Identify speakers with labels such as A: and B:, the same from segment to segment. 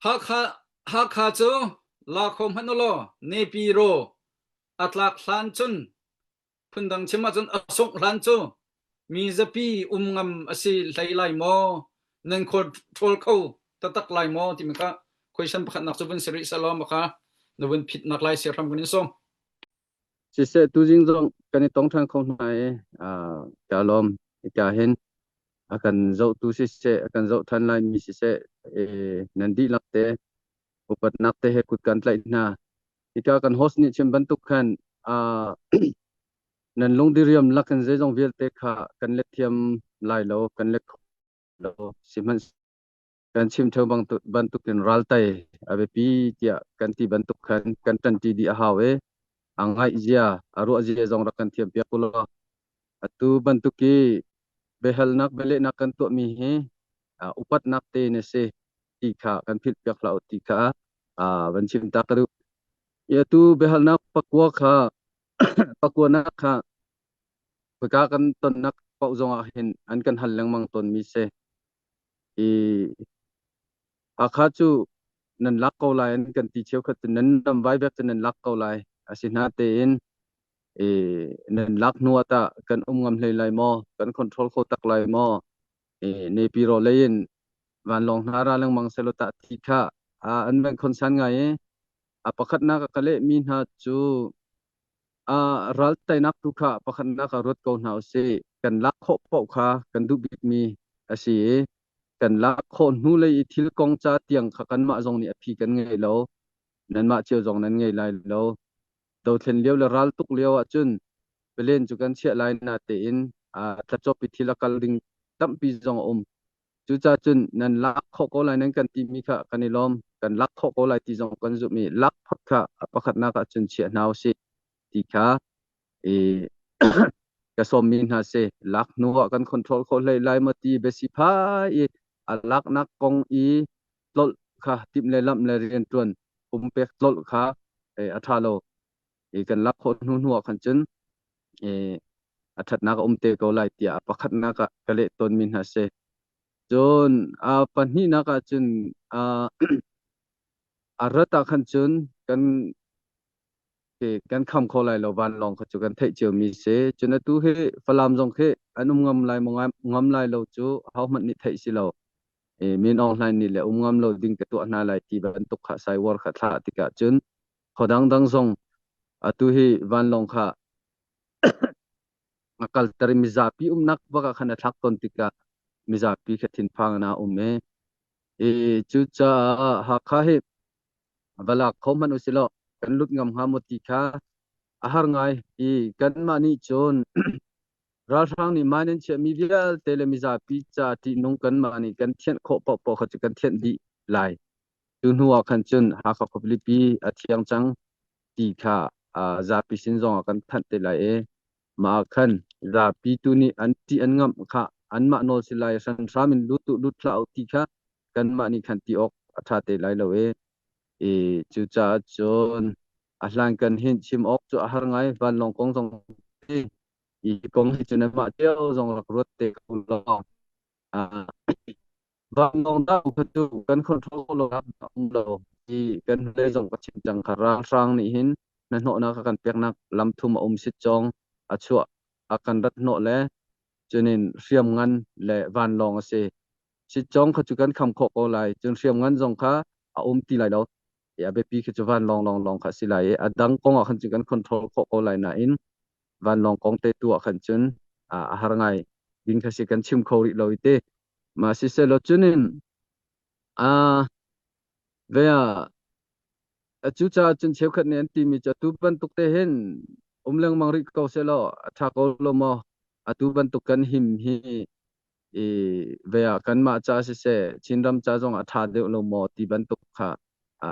A: Hakha, Hakha cu la kho hmanh u law Nepiro a tlak hlan cun phundang chim ahcun a sungh hlan cu mi zapi um ngam a si hlei lai maw? Nan control kho taktak lai maw timi kha question pakhatnak cu vun si rih selaw maka na vun phitnak lai sia hram kan in sawm.
B: Siseh tuzing zong kan i tong ṭhan kho hna i ka lawm. Hika hin a kan zohtu siseh, a kan zoh ṭhan laimi siseh, nan dihlak te upatnak te he kut kan tlaih hna. Hika kan host nih chim bantuk khan nan lungdiriam lakin zeizong vialte kha kan let thiam lai lo, kan let kho lo. Sihmanh kan chim ṭheo bantukin raltai a biapi tiah kan ti bantuk khan kan ṭanṭi dih a hau i a ngaih zia, a ruah zia zong rak kan thiam piak u law atu bantuk i biahalnak bialehnak kan tuahmi hi upatnak tein a si ti kha kan philh piak hlah u ti kha van chim ta ka duh. I atu biahalnak pakua kha pakuanak kha khawika kan tonnak paoh zongah hin an kan hal lengmang tawnmi si. I Hakha cu nan lak ko lai an kan ti cheukhat cu nan ram vaivek cu nan lak ko lai. Asinain i nan lak hnu ah tah kan um ngam hlei lai maw? Kan control kho tak lai maw? I Nepiro lei in vanlawng hna ra lengmang selaw tah ti kha an van concern ngai i a pakhatnak a ka lehmi hna cu ral teinak tu kha pakhatnak ah ruat ko hna usih. Kan lak khawh paoh kha kan duh bikmi a si i kan lak khawh hnu lei i thil kong ca tiang kha kanmah zong nih a phi kan ngei lo. Nanmah cio zong nan ngei lai lo. Dothlen lio le ral tuk lio ahcun palen cu kan chiah lai na tein tlacawp i thil a kal ding tampi zong a um. Cucaah cun nan lak khawh ko lai nan kan timi kha kan i lawm. Kan lak khawh ko lai ti zong kan zumh i lak phot kha a pakhatnak ah cun chiah hna usih ti kha i ka sawmmi hna si. Lak hnu ah kan control khawh hlei lai maw ti biasi phai i a laknak kong i tlolh kha timh le lamh le rianṭuan pumpek tlolh kha a ṭha lo. I kan lak khawh hnu hnu ah khan cun a ṭhatnak a um te ko lai tiah a pakhatnak ah ka leh tawnmi hna si. Cun a pahnihnak ah cun a rat ah khan cun kan kan kham kho lai lo vanlawng kha cu kan theih ciomi si. Cun atu hi Falam zong khi an um ngam lai maw ngam lai lo cu ahohmanh nih theih si lo. Min Aung Hlaing nih le um ngam lo ding ka tuah hna lai ti bantuk kha cyber kha thlah tikah cun khua dangdang zong atu hi vanlawng kha a kalter i mizapi umnak bak ah khan a thlak tawn tikah mizapi kha thinphang in a um i i cucaah Hakha hi va lak kho hmanh usilaw kan lut ngam hnga maw ti kha a har ngai i kanmah nih cun ralhrang nih mine an chiahmi vialte le mizapi ca ṭihnung kanmah nih kan thianh khawh paohpaoh kha cu kan thianh dih lai. Cu hnu ah khan cun Hakha khualipi a thiang cang ti kha zapi sin zong ah kan thanh te lai i mah ah khan zapi tu nih an ṭih an ngamh kha anmah nawl si lai hranhram in lut uh lut hlah uh ti kha kanmah nih khan ti awk a ṭha te lai lo i i cucaah cun a hlankan hin chim awk cu a har ngai vanlawng kong zong hi kong hi cu nanmah cio zong rak ruat te ko law Vanlawng dah kha cu kan control lo um lo i kan hnulei zong ka chim cang kha ralhrang nih hin hnahnawhnak a kan peknak lam thum a um sitcawng a chuah a kan rat hnawh le cunin hriamngan le vanlawng a si. Sitcawng kha cu kan kham khawh ko lai cun hriamngan zong kha a um ti lai lo. I a biapi khi cu vanlawng lawnglawng kha a si lai i a dang kong ah khan cun kan control khawh ko lai nain vanlawng kong te tu ah khan cun a har ngai ding kha si kan chim kho rih lo i te. Mah siselaw cunin ve ah cucaah cun cheukhat nih an timi cu atu bantuk te hin um lengmang rih ko sehlaw a ṭha ko lo maw? Atu bantuk kan him hi i ve ah kanmah ca siseh Chinram ca zong a ṭha deuh lo maw ti bantuk kha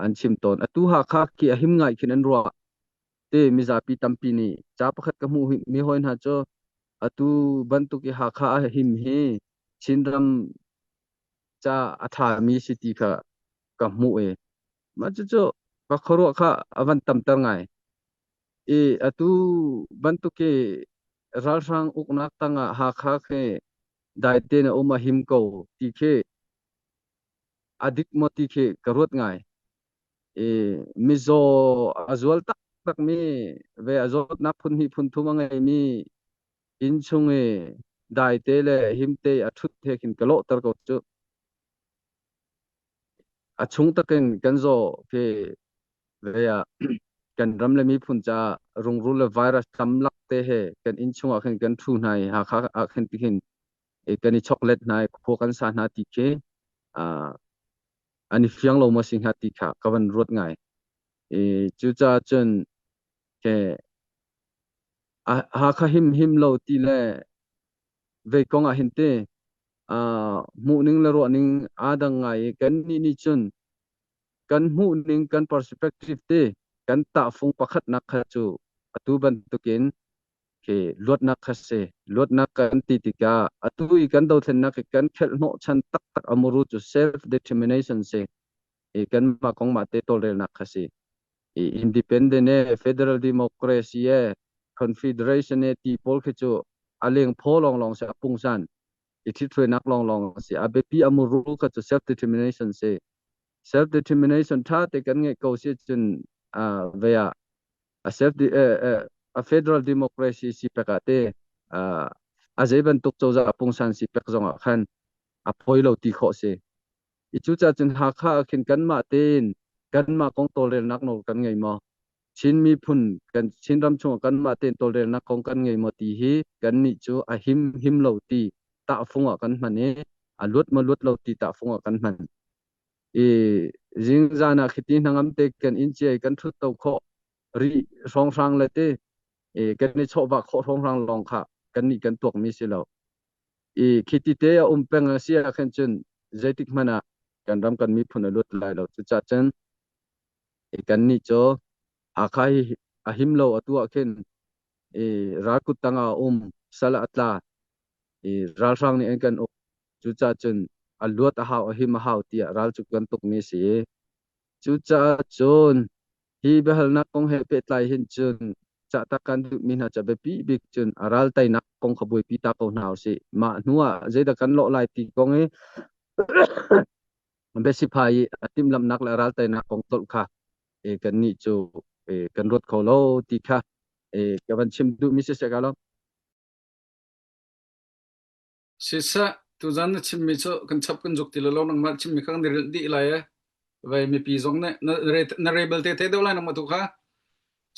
B: an chim tawn. Atu Hakha khi a him ngai khin an ruah. Ti mizapi tampi nih ca pakhat ka hmuh mi hawi hna cu atu bantuk i Hakha a him hi Chinram ca a ṭhami si ti kha ka hmuh i mah cucu ka khuaruah kha a van tamter ngai. I atu bantuk i ralhrang uknak tangah Hakha khi dai tein a um a him ko ti khi A dik maw ti khi ka ruat ngai. I mizaw a zual taktakmi ve a zawtnak phun hnih phun thum a ngeimi inn chung i daite le himte a ṭhut he khin ka lawhter ko cu. A chung takin kan zaw khi ve ah kan ram le miphun caah rungrul le virus tam lak te he kan inn chungah khin kan ṭhu hna i Hakha ah khin tikhin kan i choklet hna i khua kan sa hna ti khi an i fiang lo maw si hnga ti kha ka van ruat ngai. I cucaah cun ke Hakha him him lo ti le vei kong ah hin te hmuh ning le ruah ning aa dang ngai i kan nih nih cun kan hmuh ning kan perspective te kan tahfung pakhatnak kha cu atu bantukin khi luatnak kha si. Luatnak kan ti tikah atu i kan dothlennak i kan khelh hnawhchan taktak a muru cu self determination si. I kanmah kong mah te tawlrelnak kha si. I independent e, federal democracy e, confederation e ti pawl khi cu a leng phaw lawnglawng si, a pungsan. I ṭhithruainak lawnglawng a si. A biapi a muru kha cu self determination si. Self determination ṭha te kan ngeih ko si cun uh, ve ah a self a federal democracy si pek ah te a zei bantuk cozah pungsan si pek zong ah khan a poi lo ti khawh si. I cucaah cun Hakha ah khin kanmah tein kanmah kong tawlrelnak nawl kan ngei maw? Chin miphun kan Chinram chungah kanmah tein tawlrelnak kong kan ngei maw ti hi kannih cu a him him lo ti tahfung ah kan hman i a luat maw luat lo ti tahfung ah kan hman. I zingzan ah khiti hnangam te kan inn ciai kan ṭhut to khawh rih hrawnghrang le te i kan i chawhvah khawh hrawnghrang lawng kha kannih kan tuakmi si lo. I khiti te a um peng a si ah khin cun zeitik hmanh ah kan ram kan miphun a lut lai lo. Cucaah cun i kannih cu Hakha hi a him lo atu ah khin i ralkut tang ah a um, sal ah a tla i ralhrang nih an kan uk. Cucaah cun a luat a hau, a him a hau tiah ral cu kan tukmi a si. Cucaah cun hi biahalnak kong he pehtlai hin cun cahtak kan duhmi hna cu a biapi bik cun a ral teinak kong kha buaipi ta ko hna usih. Mah hnu ah zeidah kan lawh lai ti kong i biasiphai i a timhlamhnak le a ral teinak kong tlolh kha kannih cu kan ruat kho lo ti kha ka van chim duhmi siseh ka lo.
A: Siseh, tuzan na chimmi cu kan chap kan zuk ti lo nangmah chimmi kha kan i rilh dih lai e. Vei mipi zong nih na re na re belte thei deuh lai nangmah tu kha.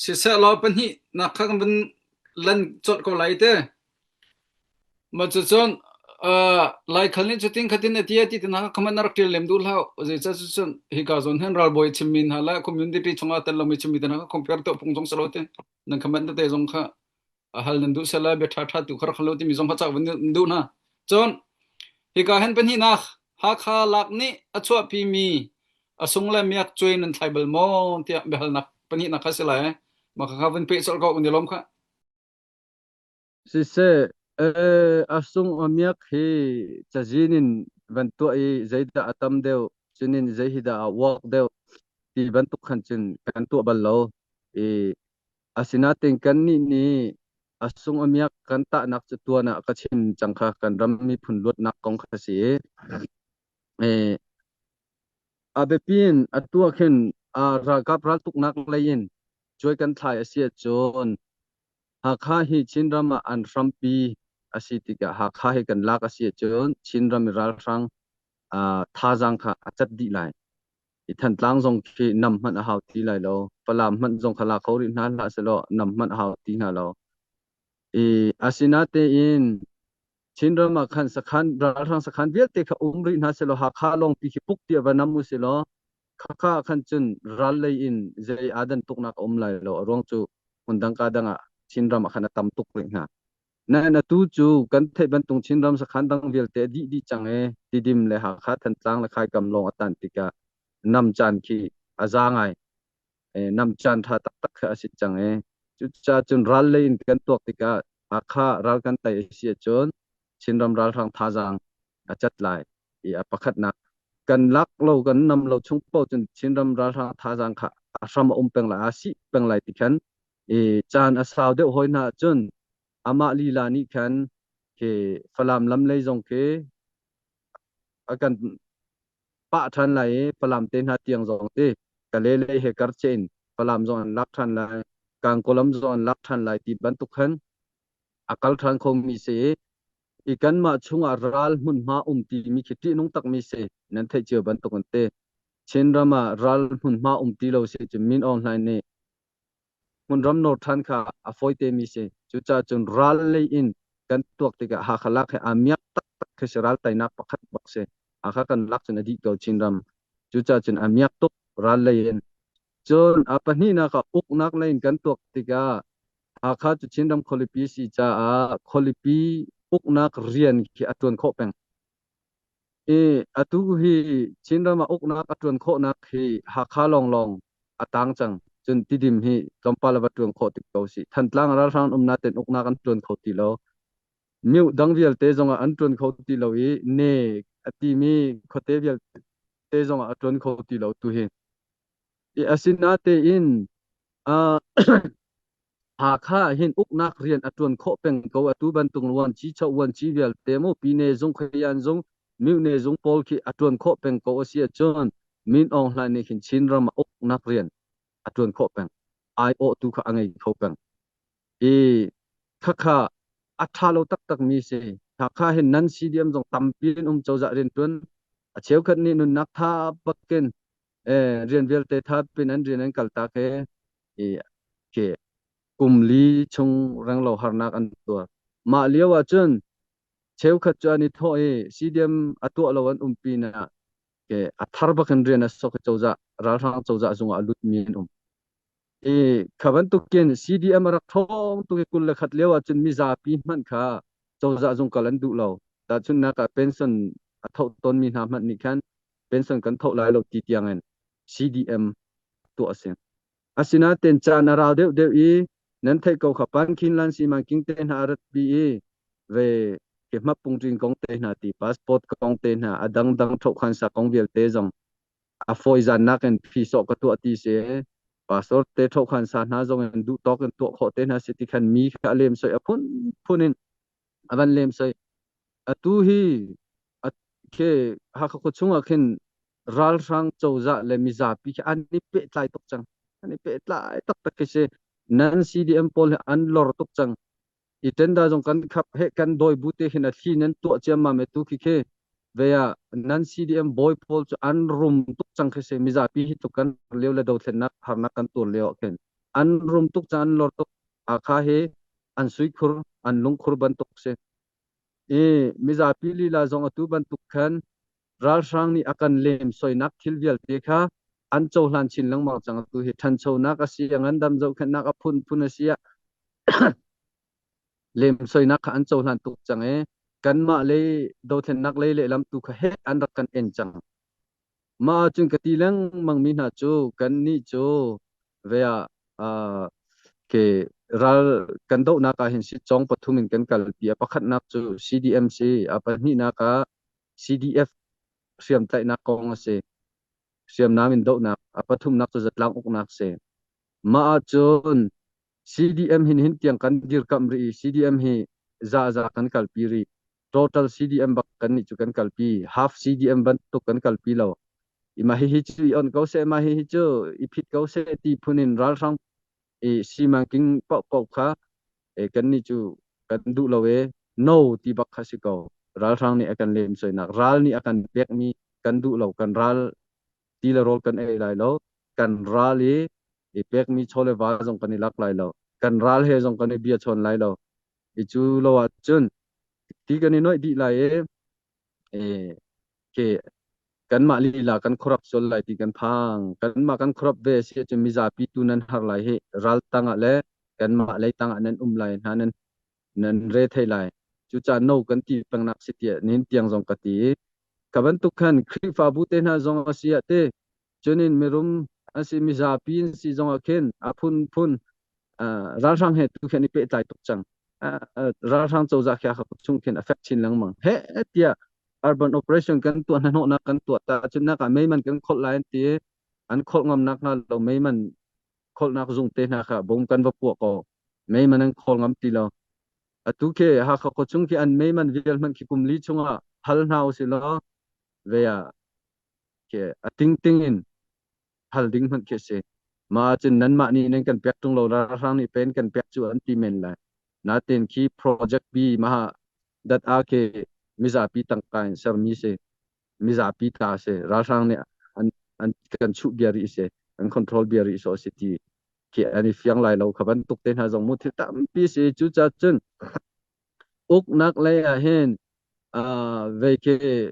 A: Siseh law pahnih nak kha kan van lan colh ko lai te. Ma cucun uh, Laikhal nih cutin khatin a ti a ti ti na khaman na rak ṭial lem duh hlah. Zeicah cucun hika zawn hin ralbawi chimmi hna le community chungah tel lomi chimmi te hna kha compare tuah phung zong si lo te. Nan khaman tete zong kha hal nan duh sela bia ṭha ṭha tu kha rak hal timi zong kha cak van duh hna. Cun hika hen pahnihnak Hakha lak nih a chuahpimi a sung le miak cuai nan thlai bal maw tiah biahalnak pahnihnak kha si lai. Mah kha van peh colh ko un i lawm kha.
B: Siseh, a sung a miak hi cazin in van tuah i zeidah a tam deuh, cunin zei hi dah a uak deuh ti bantuk khan cun kan tuah bal lo. I Asinain kannih nih a sung a miak kan tahnak cu tuan ah ka chim cang kha kan ram miphun luatnak kong kha si i a biapi in atu ah khin ralkap raltuknak lei in cuai kan thlai a si ahcun Hakha hi Chinram ah an hrampi a si tikah Hakha hi kan lak a si ahcun Chinram i ralhrang thazaang kha a cat dih lai. I Thantlang zong khi nam hmanh a hau ti lai lo. Falam hmanh zong kha la kho rih hna hlah sehlaw nam hmanh a hau ti hna lo. I asinatein Chinram ah khan sakhan ralhrang sakhan vialte kha um rih hna sehlaw Hakha lawngpi khi puk tiah va nam u silaw khakha ah khan cun ral lei in zei aa dan tuknak a um lai lo. A ruang cu hmundang ka dang ah Chinram ah khan a tam tuk rih hna. Nain atu cu kan theih bantuk Chinram sakhan dang vialte a dih dih cang i Tidim le Hakha, Thantlang le Khaikam lawng a tan tikah nam caan khi a za ngai. Nam caan ṭha taktak khi a si cang i cucaah cun ral lei in kan tuak tikah Hakha ral kan tei a si ahcun Chinram ralhrang thazaang a cat lai i a pakhatnak kan lak lo kan nam lo chung paoh cun Chinram ralhrang thazaang kha a hram a um peng lai, aa sih peng lai ti khan i caan a sau deuh hoi hna ahcun amah lila nih khan khi Falam lam lei zong khi a kan pah ṭhan lai i Falam te hna tiang zong ti Kale lei he karceh in Falam zong an lak ṭhan lai, Kangkawlam zong an lak ṭhan lai ti bantuk khan a kal ṭhan khomi si i i kanmah chungah ral hmunhma um timi khi ṭihnung takmi si nan theih cio bantuk an ti. Chinram ah ral hmunhma um ti lo si cun Min Aung Hlaing nih hmunram nawr ṭhan kha a fawite mi si. Cucaah cun ral lei in kan tuak tikah Hakha lak hi aa miak taktak khi si ral teinak pakhat bak si. Hakha kan lak cun a dih ko Chinram. Cucaah cun a miak tuk ral lei in. Cun a pahnihnak ah uknak lei in kan tuak tikah Hakha cu Chinram khualipi si caah khualipi uknak rian khi a ṭuan khawh peng. I atu hi Chinram ah uknak a ṭuan khawhnak hi Hakha lawnglawng a tang cang. Cun Tidim hi tlawmpal a va ṭuan khawh tik ko si. Thantlang ralhrang umnak ten uknak an ṭuan kho ti lo. Myo dang vialte zongah an ṭuan kho ti lo i ne a timi khuate vialte zongah a ṭuan kho ti lo tu hi. I asinatein Hakha ah hin uknak rian a ṭuan khawh peng ko. Atu bantuk vuanci cho vuanci vialte mu Pine zung Khuayan zung Myone zung pawl khi a ṭuan khawh peng ko a si ahcun Min Aung Hlaing nih khin Chinram ah uknak rian a ṭuan khawh peng. Aiawhtu kha a ngei kho peng. I khakha a ṭha lo taktakmi si. Hakha hin nan CDM zong tampi in um cozah rianṭuan a cheukhat nih nunnak tha bakin rian vialte tha pin an rian an kaltak he i khi kum li chung renglo harnak an tuar. Mah lio ah cun cheukhat cu an i thawh i CDM a tuah lo an um pinah ke a thar bakin rian a sok i cozah ralhrang cozah zungah a lutmi an um. I kha bantukin CDM a rak ṭhawng tuk i 21 lio ah cun mizapi hmanh kha cozah zung kal an duh lo. Tahchunhnak ah pension a thoh tawnmi hna hmanh nih khan pension kan thoh lai lo ti tiangin CDM tuah a si. Asinain caan a rau deuhdeuh i nan theih ko kha Pankhin Lan Simanking te hna a ratpi i ve ke hmapungṭin kong te hna ti passport kong te hna a dangdang ṭhohkhansa kong vialte zong a fawizannak in phisawh ka tuah ti si pastor te ṭhohkhansa hna zong in duh tawk in tuah khawh te hna si ti khan mi kha a lemsoi a phunphun in a van lemsoi atu hi khi Hakha khua chungah khin ralhrang cozah le mizapi khi an i pehtlai tuk cang. An i pehtlai taktak khi si. Nan CDM pawl hi an lor tuk cang. I tender zong kan khap he kan dawi bu te khin a thli nan tuah ciammam e tu khi khi ve ah nan CDM bawi pawl cu an rum tuk cang khi si. Mizapi hi tluk kan lio le dothlennak harnak kan tur lio ah khin an rum tuk cang an lor tuk. Hakha hi an suikhur an lungkhur bantuk si. I mizapi lila zong atu bantuk khan ralhrang nih a kan lemsoinak thil vialte kha an cohlan chin lengmang cang. Atu hi ṭhanchonak a si, a ngandam zohkhenhnak a phunphun a si ah lemsoinak kha an cohlan tuk cang i kanmah lei dothlennak lei lehlam tu kha heh an rak kan en cang. Mah ahcun ka ti lengmang mi hna cu kannih cu ve ah ke ral kan dohnak ah hin sitcawng pathum in kan kalpi. A pakhatnak cu CDM si, a pahnihnak ah CDF hriamtlaihnak kong a si. Hriamnam in dohnak. A pathumnak cu zatlang uknak si. Mah ahcun CDM hin hin tiang kan dirkamh rih i CDM hi za za kan kalpi rih. Total CDM bak kan nih cu kan kalpi. Half CDM bantuk kan kalpi lo. I mah hihi cu i on ko seh, mah hihi cu i phit ko seh ti phun in ralhrang i simanking paohpaoh kha kan nih cu kan duh lo e no ti bak kha si ko. Ralhrang nih a kan lemsoinak, ral nih a kan pekmi kan duh lo, kan ral ti le rawl kan ei lai lo, kan ral i pekmi chaw le va zong kan i lak lai lo, kan ral he zong kan i bia chawn lai lo. I cu lo ahcun ti kan i noih dih lai i ke kanmah lila kan khuarap sual lai ti kan phang. Kanmah kan khuarap ve si ahcun mizapi tu nan har lai hi ral tangah le kanmah lei tangah nan um lai hna nan nan re thei lai. Cucaah no kan ti pengnak si tiah nihin tiang zong ka ti i ka bantuk khan Khrihfabu te hna zong a si ah te cunin mirum an si mizapi an si zong ah khin a phunphun ralhrang he tu khin i pehtlai tuk cang. Ralhrang cozah khi a chung khin a fek chin lengmang. He tiah urban operation kan tuah hnahnawhnak kan tuah ta cun nak ah meiman kan kholh lai an ti i an kholh ngam nak hnga lo meiman kholhnak zung te hna kha bom kan va puah ko meiman an khawl ngam ti lo. Atu khi Hakha khua chung khi an meiman vial hmanh khi kum li chungah hal hna usih law ve ah. Khi a tingting in hal ding hmanh khi si. Mah cun nanmah nih nan kan pek ṭung lo, ralhrang nih pen kan pek cu an ti men lai. Natin khi project B maha dat a khi mizapi tangka in sermi si, mizapi ta si, ralhrang nih an kan chuh bia rih si, an control bia rih so si ti khi an i fiang lai lo. Kha bantuk te hna zong mu thil tampi si. Cucaah cun uknak lei ah hin vei khi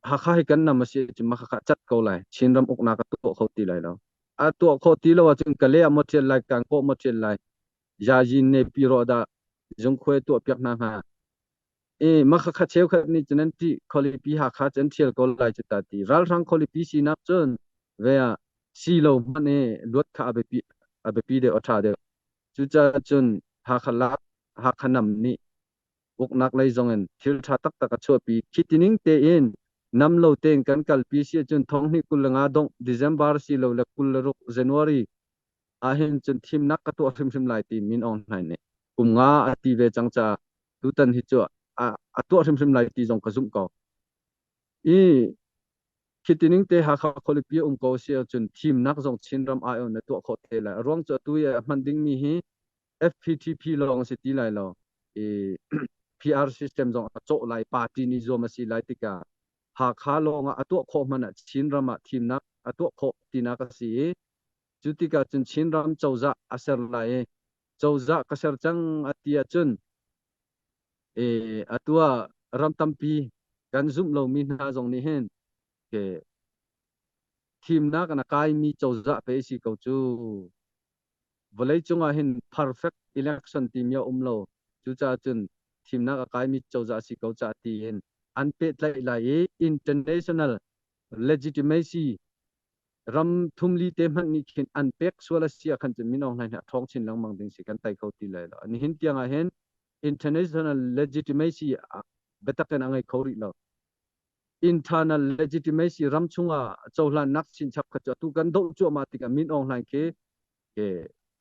B: Hakha hi kan nam a si ahcun mah khakha cat ko lai. Chinram uknak a tuah kho ti lai lo. A tuah khawh ti lo ahcun Kalay ah maw ṭial lai, Kankaw maw ṭial lai, Yayin ne Piro dah zungkhuai tuah piak hna hnga. I mah khakha cheukhat nih cun an ṭih khualipi Hakha cu an ṭhial ko lai cu ta ti. Ralhrang khualipi sinak cun ve ah si lo hmanh i luat kha a biapi deuh, a ṭha deuh. Cucaah cun Hakha lak, Hakha nam nih uknak lei zong in thil ṭha taktak a chuahpi. Khi tining tein nam lo tein kan kalpi si ahcun 2025 dongh December si lo le 26 January ahhin cun thimnak ka tuah hrimhrim lai ti Min Aung Hlaing nih kum nga a ti ve cang caah tutan hi cu a tuah hrimhrim lai ti zong ka zumh ko. I khi tining te Hakha khualipi a um ko si ahcun thimnak zong Chinram aiawh na tuah khawh te lai. A ruang cu atu i a hman dingmi hi FPTP lawng a si ti lai lo i PR system zong a cawh lai, party nih zuam a si lai tikah Hakha lawng ah a tuah khawh hmanh ah Chinram ah thimnak a tuah khawh tinak a si i cu tikah cun Chinram cozah a ser lai i cozah ka ser cang a ti ahcun e atu ah ram tampi kan zumh lomi hna zong nih hin ke thimnak in a kaimi cozah pe si ko cu. Vawleicung ah hin perfect election timi a um lo. Cucaah cun thimnak a kaimi cozah si ko cah tiin an pehtlaih lai i international legitimacy ram thumli te hmanh nih khin an pek sual a si ah khan cun Min Aung Hlaing hi a ṭhawng chin lengmang ding si, kan tai kho ti lai lo. Nihin tiang ah hin international legitimacy biatak in a ngei kho rih lo. Internal legitimacy ram chungah cohlannak chinchap kha cu atu kan doh cuahmah tikah Min Aung Hlaing khi ke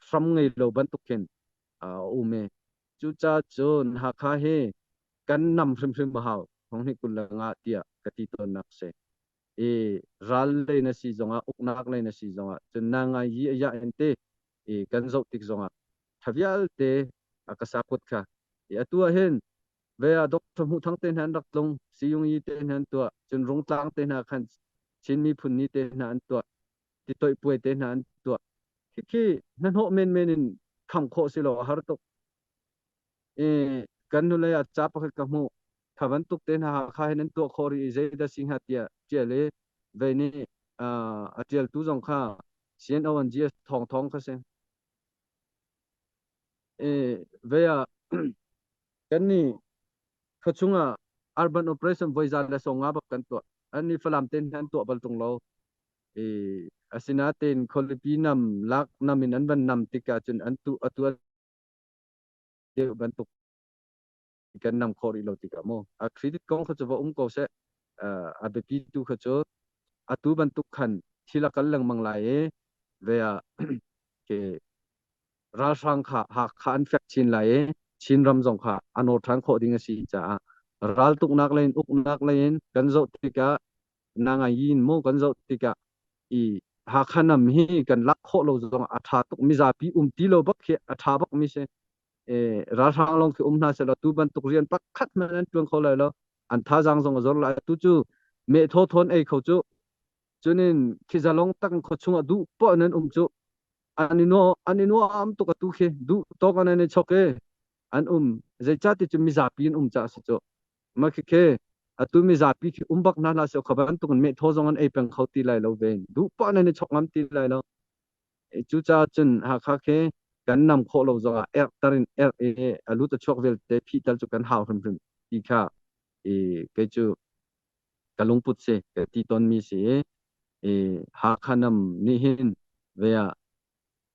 B: hram ngei lo bantuk khin a um i cucaah cun Hakha hi kan nam hrimhrim a hau 2025 tiah ka ti tawnnak si. I ral lei na si zongah, uknak lei na si zongah, cun na ngai yi a ya in te i kan zoh tik zongah tha vialte a ka sakut kha i atu ah hin ve ah Doctor Hmuh Thang te hna an rak tlung, Siyung Yi te hna an tuah, cun Rungtlang te hna khan Chin miphun ni te hna an tuah, titoih puai te hna an tuah. Khikhi hnahnawh menmen in kham khawh si lo, a har tuk. I kan hnulei ah ca pakhat ka hmuh. Kha bantuk te hna Hakha hin an tuah khawh rih i zeidah si hnga tiah ṭial i vei nih a ṭialtu zong kha CNO and GS Thawng Thawng kha si. I vei ah kan nih khuachung ah urban operation voi za le 50 bak kan tuah. An nih Falam te an tuah bal ṭung lo. I asinain khualipi nam lak nam in an van nam tikah cun an tu atu deuh bantuk kan nam khawh rih lo tikah mu a credit kong kha cu va um ko seh, a biapi tu kha cu atu bantuk khan thil a kal lengmang lai i ve ah ke ralhrang kha Hakha an fek chin lai i Chinram zong kha a nawr ṭhan khawh ding a si caah raltuknak lei in, uknak lei in kan zoh tikah, na yin mu kan zoh tikah i Hakha nam hi kan lak khawh lo zong a ṭha tuk, mizapi um ti lo bak khi a ṭha bak mi si. Ralhrang lawng khi um hna seh law tu bantuk rian pakhat hmanh an ṭuan kho lai lo, an thazaang zong a zor lai. Tu cu meh thaw thawn ei kho cu, cunin khi zalong tak in khuachung ah duh poah nan um cu, an i nuam tuk. Atu khi duh tawk an i chok i an um, zeicahti cu mizapi an um caah si cu. Mah khikhi atu mizapi khi um bak hna hlah seh, kha bantuk in meh thaw zong an ei peng kho ti lai lo ve, duh poah nan i chok ngam ti lai lo. Cucaah cun Hakha khi kan nam khawh lo zongah erh tar in erh i a lut a chuak vialte phih tal cu kan hau hrimhrim ti kha i kei cu ka lungput si, ka ti tawnmi si i Hakha nam nih hin ve ah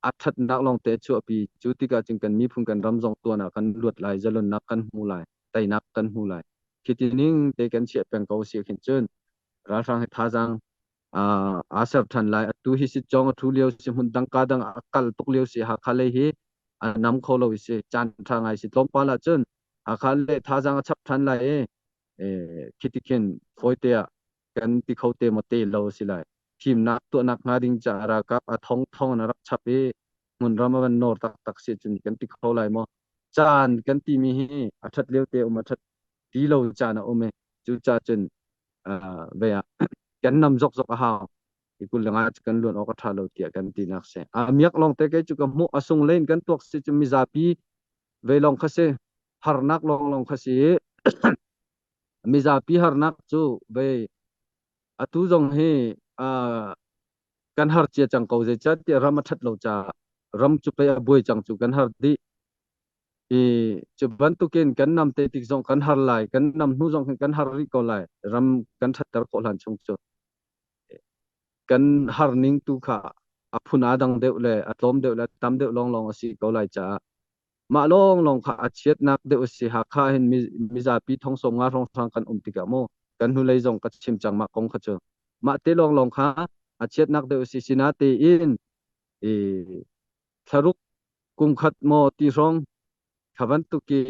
B: a ṭhatnak lawngte a chuahpi. Cu tikah cun kan miphun kan ram zong tuan ah kan luat lai, zalonnak kan hmu lai, teinak kan hmu lai. Khi ti ning te kan chiah peng ko si khin cun ralhrang hi thazaang aa ser ṭhan lai. Atu hi si cawng a ṭhu lio si, hmun dang ka dang a kal tuk lio si. Hakha lei hi a nam kho lo si, caan ṭha ngai si. Tlawmpal ah cun Hakha le thazaang a chap ṭhan lai i khi ti khin fawite ah. Kan ti kho te maw te lo si lai. Thimnak tuahnak hnga ding caah ralkap a thong thong in a rak chap i hmunram a van nawr taktak si cun kan ti kho lai maw? Caan kan timi hi a ṭhat lio te um a ṭhat ti lo caan a um i cucaah cun ve ah kan nam zokzok a hau. I 25 cu kan luan awk a ṭha lo tiah kan tinak si. A miak lawng te kei cu ka hmuh a sung len kan tuak si cu mizapi ve lawng kha si harnak lawng lawng kha si mizapi harnak cu ve atu zong hi kan har cia cang ko zeicahtiah ram a ṭhat lo caah ram cu pei a buai cang cu kan har dih i cu bantukin kan nam te tik zong kan har lai kan nam hnu zong hin kan har rih ko lai ram kan ṭhatter khawh hlan chung cu kan har ning tu kha a phun aa dang deuh le a tlawm deuh le tam deuh lawnglawng a si ko lai caah mah lawnglawng kha a chiatnak deuh a si. Hakha hin mizapi thong 50 hrawnghrang kan um tikah mu kan hnulei zong ka chim cang mah kong kha cu mah te lawnglawng kha a chiatnak deuh a si. Sinatein i thlaruk kum khat maw ti hrawng kha bantuk i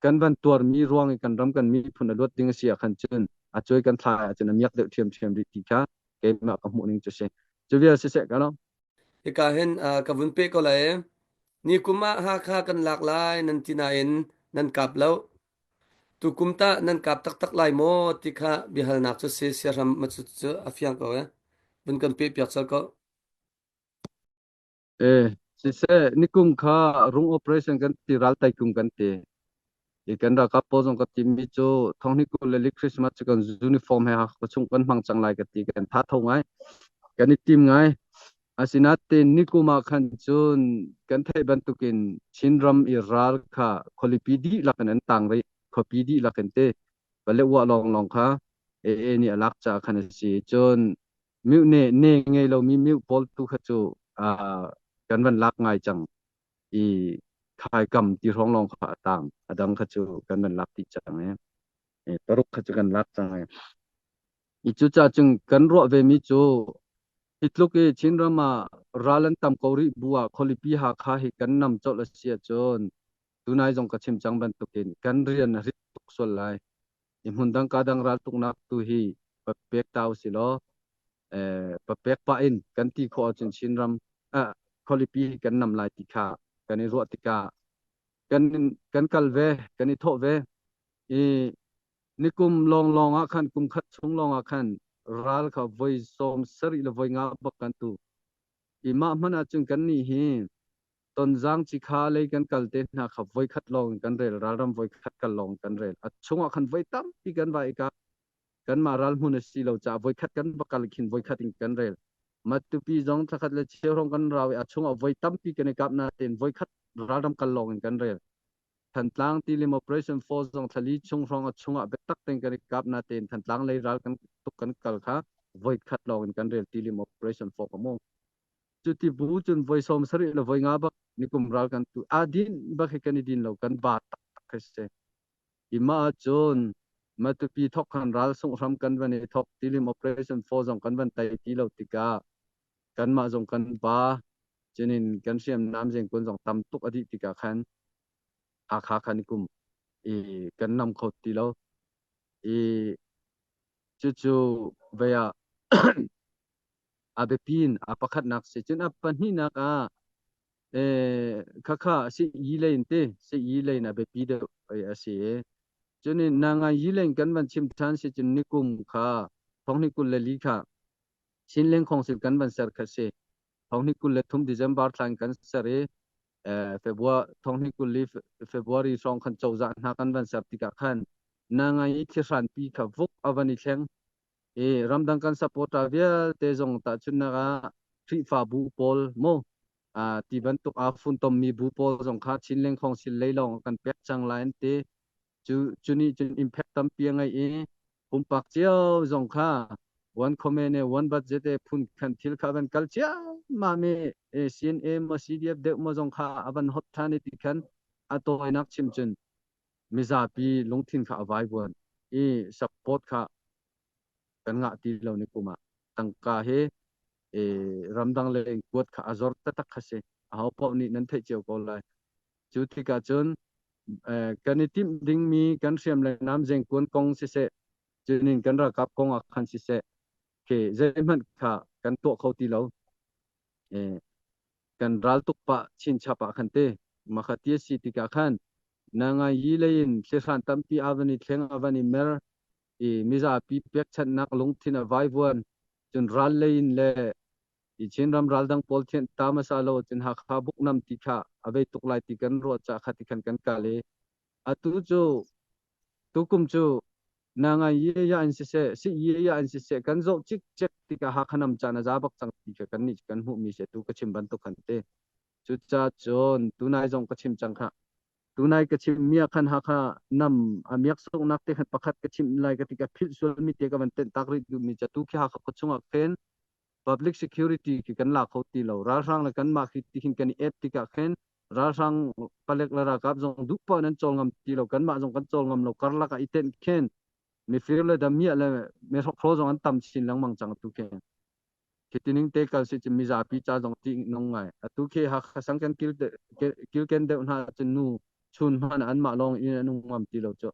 B: kan van tuarmi ruang i kan ram kan miphun a luat ding a si ah khan cun a cuai kan thlai ahcun a miak deuh ṭhiamṭhiam rih ti kha keimah ka hmuh ning cu si. Cu vial siseh ka lo.
C: Hika hin ka vun peh ko lai. Ni kum ah Hakha kan lak lai nan ti nain nan kap lo. Tukum tah nan kap taktak lai maw ti kha biahalnak cu si siahram ma cu cu a fiang ko eh. Vun kan peh piak colh ko.
B: Eh, siseh, nikum kha rung operation kan ti ral taikum kan ti. I kan ralkap pawl zong ka timi cu thonghni 22 Christmas cu kan uniform he ka chung kan hmang cang lai ka ti kan tha tho ngai. Kan i tim ngai. Asinain nikum ah khan cun kan theih bantukin Chinram i ral kha khualipi dihlak in an tang rih. Khuapi dihlak in te Paletwa lawnglawng kha AA nih a lak caah khan a si. Cun Mute ne ne ngei lomi mute pawl tu kha cu kan van lak ngai cang i khaikam ti hrawng lawng kha a tang a dang kha cu kan van lak dih cang i paruk kha cu kan lak cang i i cucaah cun kan ruah ve mi cu hi tluk i Chinram ah ral an tam ko rih bu ah khualipi Hakha hi kan nam colh a si ahcun tunai zong ka chim cang bantukin kan rian a rit tuk sual lai. I hmun dang ka dang raltuknak tu hi papek ta usih law papek pah in kan ti khawh ahcun Chinram khualipi kan nam lai ti kha kan i ruah tikah kan kan kal ve kan i thawh ve i nikum lawnglawng ah khan kum khat chung lawng ah khan ral kha voi 70 le voi nga bak kan tu i mah hmanh ahcun kan nih hi Tonzang cikha lei kan kal te hna kha voikhat lawng in kan rel, ralram voikhat kal lawng kan rel. A chungah khan voi tampi kan va i ka kanmah ral hmun a si lo caah voikhat kan va kal khin voikhat in kan rel. Matupi zong thlakhat le cheu hrawng kan rau i a chungah voi tampi kan i kap nain voikhat ralram kal lawng in kan rel. Thantlang Tilim Operation Force zong thlali chung hrawng a chungah biatak tein kan i kap nain Thantlang lei ral kan tuk kan kal kha voikhat lawng in kan rel Tilim Operation Force ka mu. Cuti bu cun voi 70 le voi nga bak nikum ral kan tu aa din bak hi kan i din lo kan ba taktak khi si. I mah ahcun Matupi thok khan ral sunghram kan van i thok Tilim Operation 4 zong kan van tei ti lo tikah kanmah zong kan ba cunin kan hriamnam zengkun zong tam tuk a dih tikah khan Hakha khan kum i kan nam kho ti lo i cucu vei ah a biapi in a pakhatnak si cun a pahnihnak ah khakha si yi lein te si yi lein a biapi deuh a si i cun na ngai yi lein kan van chim ṭhan si cun nikum kha thonghnih 24 kha Chinleng Khawngsil kan van ser kha si thonghnih 23 December thla in kan ser i February thonghnih 24 February hrawng khan cozah hna kan van ser tikah khan na ngai i thlihran pi kha vuk a van i thleng i ramdang kan supporter vialte zong tahchunhnak ah Khrihfabu pawl mu ti bantuk aa funtommi bu pawl zong kha Chinleng Khawngsil lei lawng kan pek cang lai an ti. Cu cu nih cun impact tampi a ngei i pumpak cio zong kha one comment e one budget e phun khan thil kha van kal ciammam i CNA maw CDF deuh maw zong kha a van hot ṭhan i ti khan a tawinak chim cun mizapi lungthin kha a vaivuan i support kha kan ngah ti lo ni kum ah tangka hi ramdang lei in kuat kha a zor taktak kha si aho paoh nih nan theih cio ko lai. Cu tikah cun kan i timh dingmi kan hriam le nam zengkuan kong siseh. Cunin kan ralkap kong ah khan siseh, khi zeihmanh kha kan tuah kho ti lo. Kan ral tuk pah chinchap ah khan te makha ti a si tikah khan na ngai yi lei in thlihran tampi a van i thleng a van i mer i mizapi pekchanhnak lungthin a vaivuan cun ral lei in le i Chinram ral dang pawl thianh ta hmasa lo cun Hakha buknam ti kha a vei tuk lai ti kan ruah ca kha ti khan kan kal i atu cu tukum cu na ngai ye ya in siseh si ye ya in siseh kan zoh cikcek tikah Hakha nam caan a za bak cang ti kha kan nih kan hmuhmi si tu ka chim bantuk khan te. Cucaah cun tunai zong ka chim cang kha. Tunai ka chim mi ah khan Hakha nam a miak soknak te khan pakhat ka chim lai ka ti ka philh sual mi te ka van tenh tak rih duhmi ca tu khi Hakha khua chungah khin public security khi kan la kho ti lo. Ralhrang le kanmah khi ti khin kan i ep tikah khin ralhrang palek le ralkap zong duh paoh in an cawl ngam ti lo. Kanmah zong kan cawl ngam lo. Karlak ah i tenh khin mifir le damiah le mihrokhrawl zong an tam chin lengmang cang tu khi. Khi te kal si cu mizapi ca zong ṭih nung ngai. Atu khi Hakha sang kan kilken deuh hna cun nu chun hmanh anmah lawng in an um ngam ti lo cu.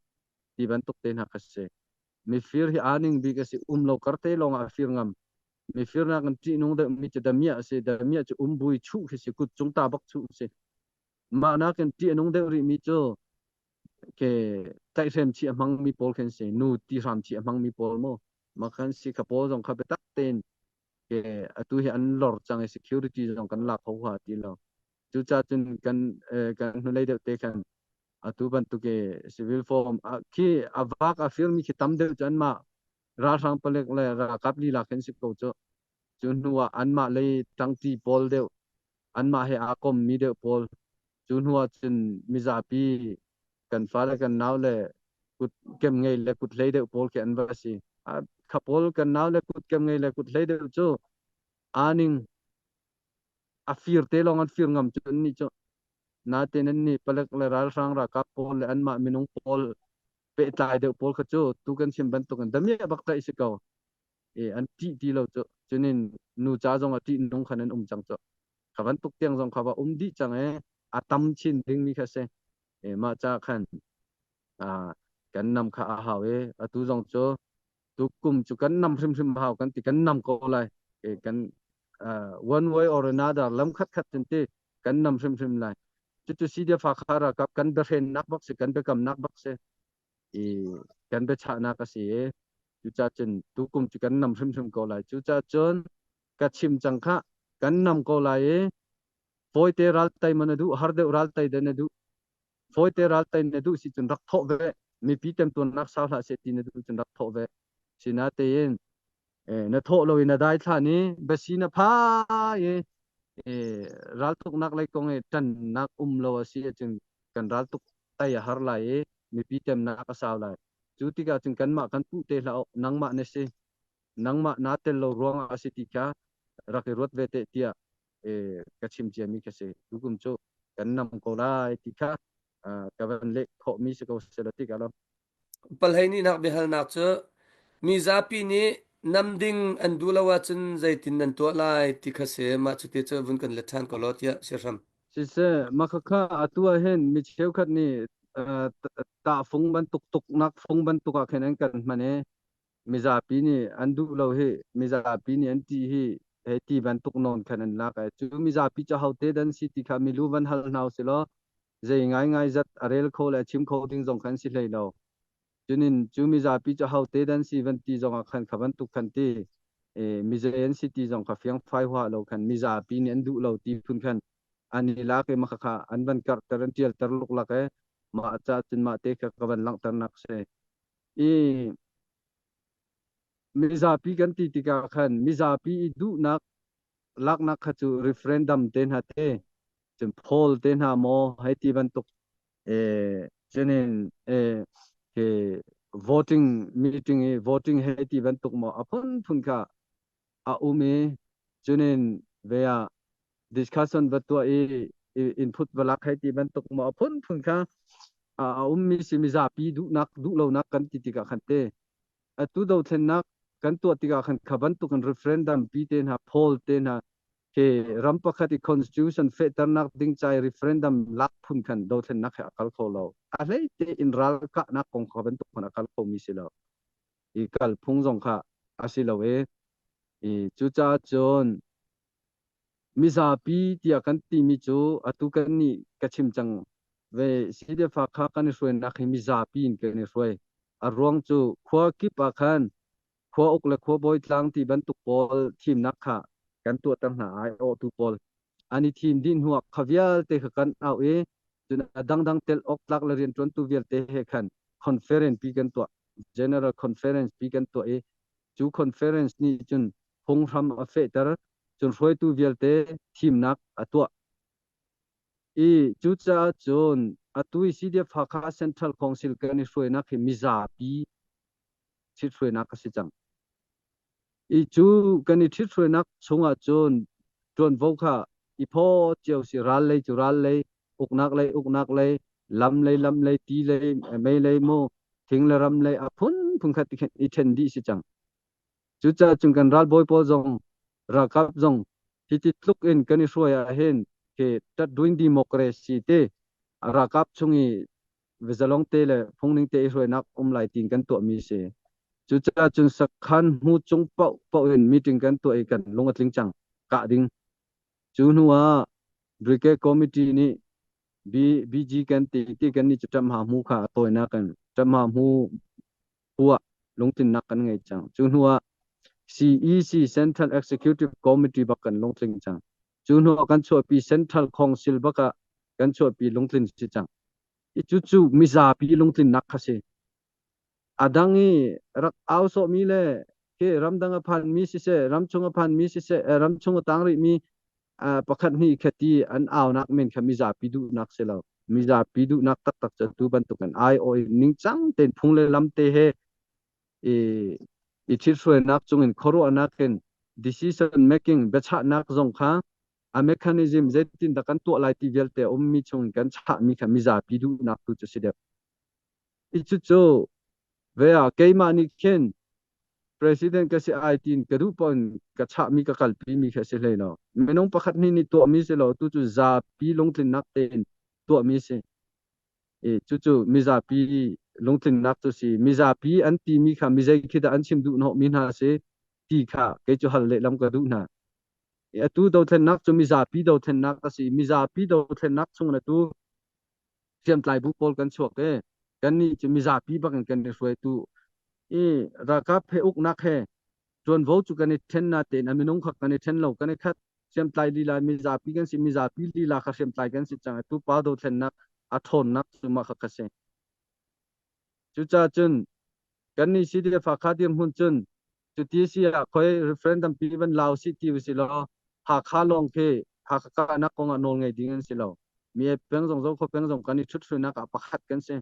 B: Ti bantuk te hna kha si. Mifir hi aa ning bik a si. Um lo kar te lawng ah a fir ngam. Mifir nak in ṭih nung deuh mi cu damiah a si. Damiah cu umbui chuh khi si. Kut cung ta bak chuh si. Mah nakin ṭih a nung deuh rih mi cu ke tlaihhrem chih a hmang mi pawl khin si. Nu ti hram chih a hmang mi pawl mu. Mah khan si kha pawl zong kha biatak tein ke atu hi an lor cang i security zong kan lak kho hua ti lo. Cucaah cun kan kan hnulei deuh te khan atu bantuk i civil form khi a vak a firmi khi tam deuh cu anmah ralhrang palek le ralkap lila khin si ko cu. Cu hnu ah anmah lei ṭangṭi pawl deuh anmah he aa kommi deuh pawl cu hnu ah cun mizapi kan fale kan nau le kut kem ngei le kut hlei deuh pawl khi an va si. Kha pawl kan nau le kut kem ngei le kut hlei deuh cu aa ning a fir te lawng an fir ngam cu an nih cu. Nain an nih palek le ralhrang ralkap pawl le anmah minung pawl pehtlai deuh pawl kha cu tu kan chim bantukin damiah bak tlaih si ko. I an ṭih ti lo cu. Cunin nu ca zong ah ṭih nung khan an um cang cu. Kha bantuk tiang zong kha va um dih cang i a tam chin dingmi kha si. I mah ca khan kan nam kha a hau i atu zong cu tukum cu kan nam hrimhrim hau kan ti kan nam ko lai. Kan one way or another lam khat khat cun ti kan nam hrimhrim lai. Cucu CDF Hakha ralkap kan biahrennak bak si kan biakamnak bak si i kan biachahnak a si i cucaah cun tukum cu kan nam hrimhrim ko lai. Cucaah cun ka chim cang khah kan nam ko lai i fawite ral tei ma na duh har deuh ral tei dah na duh fawite ral tei na duh si cun rak thawh ve mipi temtuarnak sau hlah seh ti na duh cun rak thawh ve sinatein na thawh lo in na dai thlan i basi na pha i raltuknak lei kong i ṭannak um lo a si ahcun kan raltuk tai a har lai i mipi temnak a sau lai cu tikah cun kanmah kan puh te hlah nangmah na si nangmah naa tel lo ruangah a si ti kha rak i ruat ve te tiah ka chim ciami ka si tukum cu kan nam ko lai ti kha ka van leh khawhmi si ko sela ti ka lo
C: Palhei nihnak biahalnak cu mizapi nih nam ding an duh lo ahcun zeitin nan tuah lai ti kha si. Mah cu ti cu vun kan let ṭhan ko law tiah siahram.
B: Siseh, mah khakha atu ah hin mi cheukhat nih tahfung bantuk tuknak fung bantuk ah khin an kan hman i mizapi nih an duh lo hi mizapi nih an ṭih hi hei ti bantuk nawn khan an lak ai. Cu mizapi cu hote dan si ti kha milu van hal hna usih law zei ngaingai zat a rel kho le a chim kho ding zong khan si hlei lo. Cunin cu mizapi cu hote dan si van ti zong ah khan kha bantuk khan ti mizei an si ti zong kha fiangfai huah lo khan mizapi nih an duh lo ti phun khan an i lak i mah kha an van karhter an ṭialter luklak i mah ca cun mah te kha ka van langhternak si. I mizapi kan ti tikah khan mizapi i duhnak laknak kha cu referendum te hna te cun poll te hna maw hei ti bantuk cunin ke voting meeting i voting hei ti bantuk maw a phunphun kha a um i cunin ve ah discussion va tuah i input va lak hei ti bantuk maw a phunphun kha a ummi si mizapi duhnak duhlonak kan ti tikah khan te atu dothlennak kan tuah tikah khan kha bantuk in referendum pi te hna poll te hna ke ram pakhat i constitution fehternak ding ca i referendum lak phun khan dothlennak he a kal kho lo. A hlei te in ral kahnak kong kha bantuk khan a kal kho mi si lo. i kal phung zong kha a si lo i i cucaah cun mizapi tiah kan timi cu atu kan nih ka chim cang ve CDF kha kan i hruainak hi mizapi in kan i hruai. A ruang cu khua kip ah khan khua uk le khua bawi tlang ti bantuk pawl thimnak kha kan tuahter hna ai awhtu pawl an i thim dih hnuah kha vialte kha kan auh i cun a dangdang tel awk tlak le rianṭuantu vialte he khan conference pi kan tuah general conference pi kan tuah i cu conference nih cun phunghram a fehter cun hruaitu vialte thimnak a tuah i cucaah cun atu i CDF Hakha Central Council kan i hruainak hi mizapi ṭhithruainak a si cang. I cu kan i ṭhithruainak chungah cun ṭuanvo kha i phaw cio si ral lei cu ral lei, uknak lei uknak lei, lam lei lam lei, ti lei, mei lei mu, thing le ram lei a phunphun khat ti khin i ṭhen dih si cang. Cucaah cun kan ralbawi pawl zong ralkap zong hiti tluk in kan i hruai ah hin khi ṭat-duin democracy ti ralkap chung i zalong te le phungning te i hruainak um lai tiin kan tuahmi si. Cucaah cun sakhan hmu cung paoh paoh in meeting kan tuah i kan lung a tling cang kah ding. Cu hnu ah Brigade Committee nih B, BG kan ti ti kan nih cu ṭamha hmu kha a tawinak in ṭamha hmu phu ah lungtlinnak kan ngei cang. Cu hnu ah CEC Central Executive Committee bak kan lungtling cang. Cu hnu ah kan chuahpi Central Council bak ah kan chuahpi lungtlin si cang. I cucu mizapi lungtlinnak kha si. A dang i rak au sawhmi le khi ramdang a phanmi siseh, ramchung a phanmi siseh, ramchung a tang rihmi pakhat hnih khat i an aunak men kha mizapi duhnak si lo. Mizapi duhnak taktak cu atu bantuk in aiawh i ningcang tein phung le lam te he i i ṭhithruainak cungin khuaruahnak in decision making biachahnak zong kha a mechanism zeitindah kan tuah lai ti vialte a ummi chungin kan chahmi kha mizapi duhnak tu cu si deuh. I cucu ve ah keimah nih khin president ka si ai tiin ka duh paoh in ka chahmi ka kalpimi kha si hlei lo. Minung pakhat hnih nih tuahmi si lo, tu cu zapi lungtlinnak tein tuahmi si. I cucu mizapi lungtlinnak cu si. Mizapi an timi kha mizei khi dah an chim duh hnawhmi hna si ti kha kei cu hal lehlam ka duh hna. Atu dothlennak cu mizapi dothlennak a si. Mizapi dothlennak chung atu hriamtlai bu pawl kan chuak i kannih cu mizapi bak in kan i hruaitu i ralkap he uknak he ṭuanvo cu kan i ṭhen natein a minung kha kan i ṭhen lo kan i khat hriamtlai lila mizapi kan si mizapi lila kha hriamtlai kan si cang atu pa dothlennak a ṭhawnnak cu mah kha kha si cucaah cun kannih CDF Hakha dirhmun cun cuti si ah khoi referendum pi van lau si ti usih law Hakha lawng khi Hakha kahnak kong ah nawl ngei ding an si lo. Mi peng zong Zokhua peng zong kan i ṭhut hruainak ah pakhat kan si.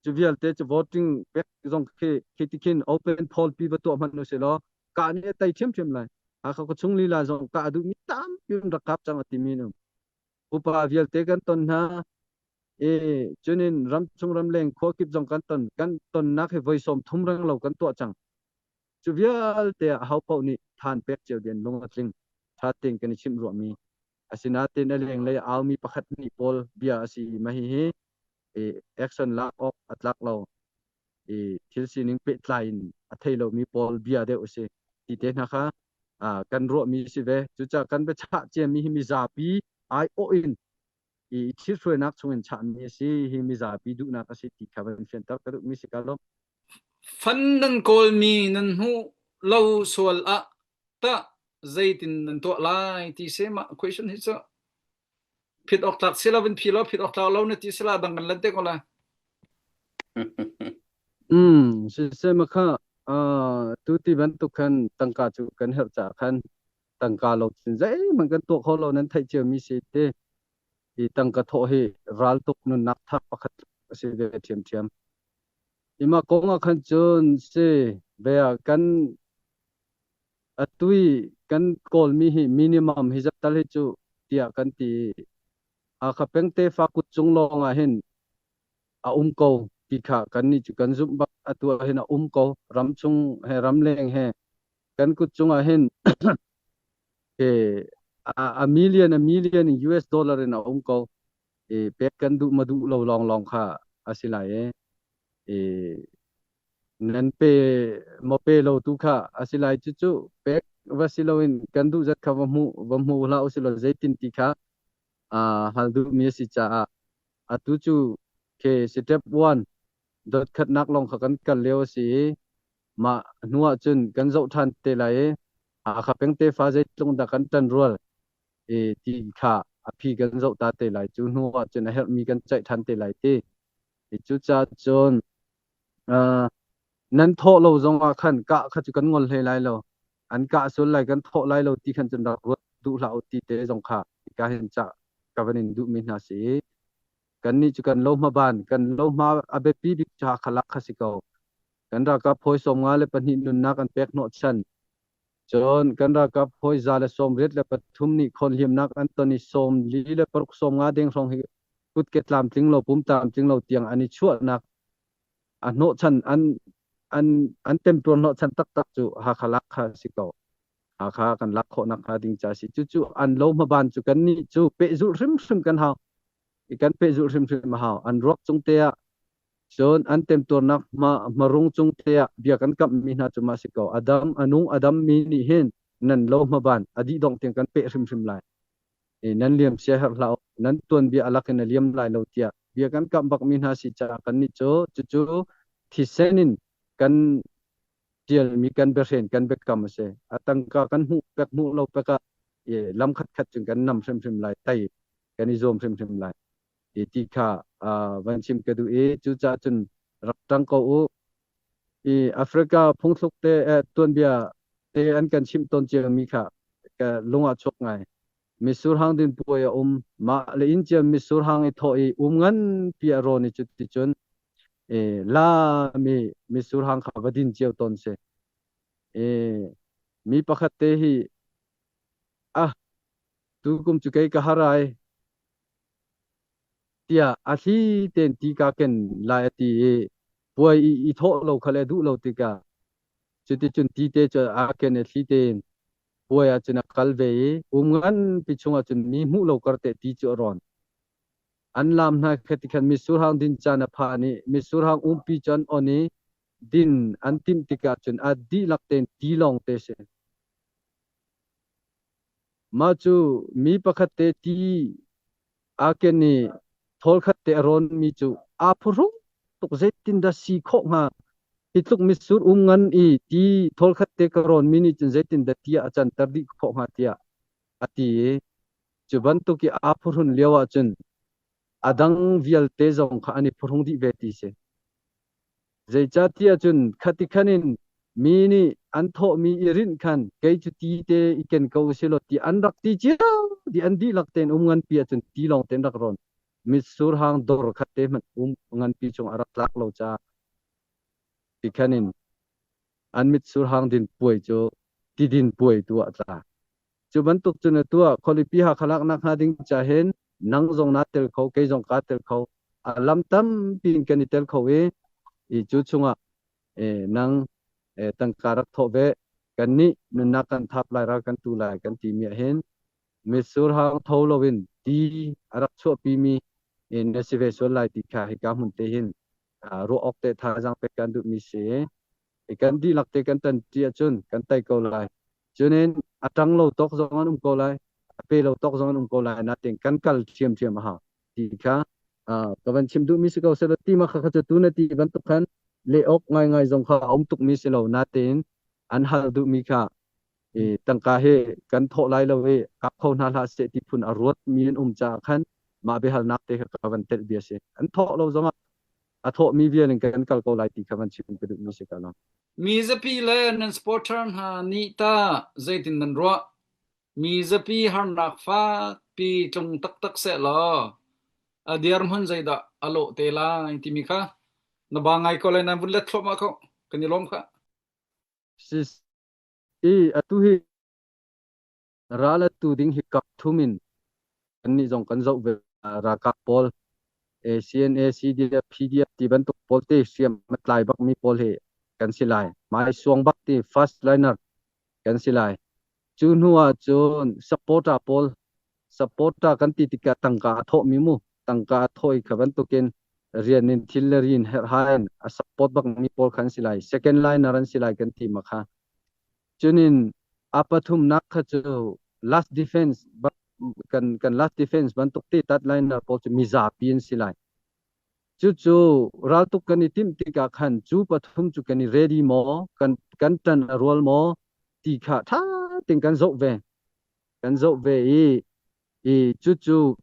B: Cu vialte cu voting pek zong khi khi ti khin open poll pi va tuah hmanh usih law kah nih a tei ṭhiamṭhiam lai. Hakha khuachung lila zong kah a duhmi tampi an rak kap cang a timi an um. Upa vialte kan ton hna. I cunin ramchung ramleng khua kip zong kan ton kan tonnak hi voi 30 reng lo kan tuah cang. Cu vialte ah aho paoh nih than pek cio ding lung a tling. Ṭha tein kan i chimh ruahmi. Asinain a lenglei aumi pakhat nih pawl bia a si i mah hihi i action lak awk a tlak lo i thil sining pehtlai in a thei lomi pawl bia deuh a si ti te hna kha kan ruahmi si ve. Cucaah kan biachah ciami hi mizapi aiawh in i thithruainak chungin chahmi a si hi mizapi duhnak a si ti kha van fianter ka duhmi si ka lawm.
A: Fan nan kawlmi nan hmuh lo sual ah tah zeitin nan tuah lai ti si mah question hi cu phit awk tlak si lo in phi lo phit awk tlak lo na ti si la dang kan lan te ko lai.
B: Siseh ma kha tu ti bantuk khan tangka cu kan herh caah khan tangka lo cun zeihmanh kan tuah kho lo nan theih ciomi si ti i tangka thawh hi raltuk nunnak thar pakhat a si ve ṭhiamṭhiam. Ima kong ah khan cun si ve ah kan atui kan kawlmi hi minimum hi zat tal hi cu tiah kan ti i Hakha peng tefa kut cung lawng ah hin a um ko ti kha kannih cu kan zumh bak atu ah hin a um ko ramchung he ramleng he kan kut cungah hin a million a million in US dollar in a um ko i pek kan duh ma duh lo lawng lawng kha a si lai i i Nan pe maw pe lo tu kha a si lai. Cucu pek va si loin kan duh zat kha va hmu hlah usilaw zeitin ti kha hal duhmi a si caah atu cu ke step one dot khatnak lawng kha kan kal lio a si i mah hnu ah cun kan zoh ṭhan te lai i Hakha peng tefa zeitluk dah kan ṭanrual i ti kha a phi kan zoh ta te lai. Cu hnu ah cun a herhmi kan ceih ṭhan te lai ti. Cucaah cun nan thawh lo zong ah khan kah kha cu kan ngol hlei lai lo. An kah sual lai kan thawh lai lo ti khan cun rak ruat duh hlah u ti te zong kha hika hin cah ka van in duhmi hna si i kannih cu kan lohma ban kan lohma a biapi bik cu Hakha lak kha si ko. Kan ralkap hawi 52 nunnak an pek hnawhchan. Cun kan ralkap hawi 183 nih khawn hliamnak an ton i 46 50 deng hrawng hi kutke tlamtling lo pum tlamtling lo tiang an i chuahnak a hnawhchan an an temtuar hnawhchan taktak cu Hakha lak kha si ko. Hakha kan lak khawh nakhnga ding ca si. Cucu an lo hmaban cu kannih cu pehzulh hrimhrim kan hau. I kan pehzulh hrimhrim a hau. An ruak cung te ah cun an temtuarnak hma hmarung cung te ah bia kan kamhmi hna cu mah si ko. Adam a nung a dammi nih hin nan lo hmaban a dih dongh tiang kan peh hrimhrim lai. Nan liam sia herh hlah u, nan tuanbia a lak in a liam lai lo tiah bia kan kamh bakmi hna si caah kannih cu cucu thisen in kan ṭialmi kan biahren kan biakam a si. A tangka kan hmuh pek hmuh lo pek ah lam khatkhat cun kan nam hrimhrim lai, tai kan i zuam hrimhrim lai ti kha van chim ka duh i cucaah cun rak ṭang ko u. I Africa phungthluk te tuanbia te an kan chimh tawn ciami kha ka lung ah chuak ngai. Mitsur hang din puai a um. Mah le inn cia mitsur hang i thawh i um nganpi a rawn i cuticun la mi mitsur hang kha va din cio tawn si. Mi pakhat te hi ah tukum cu kei ka har ai tiah a thli tein ti ka ken lai a ti i puai i thawh lo kha le duh lo tikah cuticun ti te cu aa ken i thli tein puai ah cun a kal ve i um nganpi chungah cun mi hmuh lo kar te ti cu a rawn. An laam hna kha ti khan mitsur hang din caan a phan i mitsur hang umpi cu an on i din an timh tikah cun a dihlak tein ti lawng te si. Mah cu mi pakhat te ti aa ken i thawl khat te a rawnmi cu aa phuhrung tuk. Zeitindah si khawh hnga? Hi tluk mitsur um ngan i ti thawl khat te ka rawnmi nih cun zeitindah ti ah a canter dih khawh hnga tiah a ti i cu bantuk i aa phuhrun lio ah cun a dang vialte zong kha an i phuhrung dih ve ti si. Zeicahtiah cun khati khan in mi nih an thawhmi i rinh khan kei cu ti te i ken ko u silaw ti an rak ti cio dih. An dihlak tein um nganpi ahcun ti lawng tein rak rawn. Mitsur hang dor khat te hmanh um nganpi chung a rak tlak lo caah ti khan in an mitsur hang din puai cu tidin puai tu ah a tla. Cu bantuk cun atu ah khualipi Hakha laknak hnga ding ca hin nang zong naa tel kho, kei zong kaa tel kho. A lam tampi in kan i tel kho i cu chungah nang tangka rak thawh ve, kannih nunnak kan thap lai, ral kan tu lai kan timi ah hin mitsur hang tho loin ti a rak chuahpimi na si ve sual lai ti kha hika hmun te hin ruah awk te thazaang pek kan duhmi si. Kan dihlak te kan ṭanṭi ahcun kan tei ko lai. Cunin a ṭang lo tawk zong an um ko lai, a pe lo tawk zong an um ko lai, nain kan kal ṭhiamṭhiam a hau ti kha ka van chim duhmi si ko selaw ti ma kha cu tu na ti bantuk khan leh awk ngaingai zong kha a um tukmi si lo natein an hal duhmi kha i tangka hi kan thawh lai lo i kap kho hna hlah seh ti phun a ruat mi an um caah khan mah biahalnak te kha ka van telh bia si. An thawh lo zongah a thawhmi vial in kan kal ko lai ti kha van chim ka duhmi si ka lo.
A: Mizapi le nan supporter hna nih tah zeitin nan ruah? Mizapi harnak fakpi tlung taktak sehlaw a dirhmun zeidah a lawh te lai timi kha na ba ngai ko lai nan vun let thluahmah ko. Kan i lawm khah.
B: Sis i atu hi ral atu ding hi kap thum in kannih zong kan zoh ve. Ralkap pawl CNA, CDF, PDF ti bantuk pawl te hriam a tlai bakmi pawl hi kan si lai. Mai suang bak ti first liner kan si lai. Cu hnu ah cun supporter pawl, supporter kan ti tikah tangka a thawhmi mu, tangka a thawh i kha bantukin Rian in thil le rin herhhai in a support bak mi pawl kha an si lai. Second liner an si lai kan ti ma kha. Cunin a pathumnak kha cu last defense kan last defense bantuk te tat liner pawl cu mizapi an si lai. Cucu raltuk kan i timh tikah khan cu pathum cu kan i ready maw, kan ṭan a rual maw ti kha ṭha tein kan zoh ve. Kan zoh ve i cucu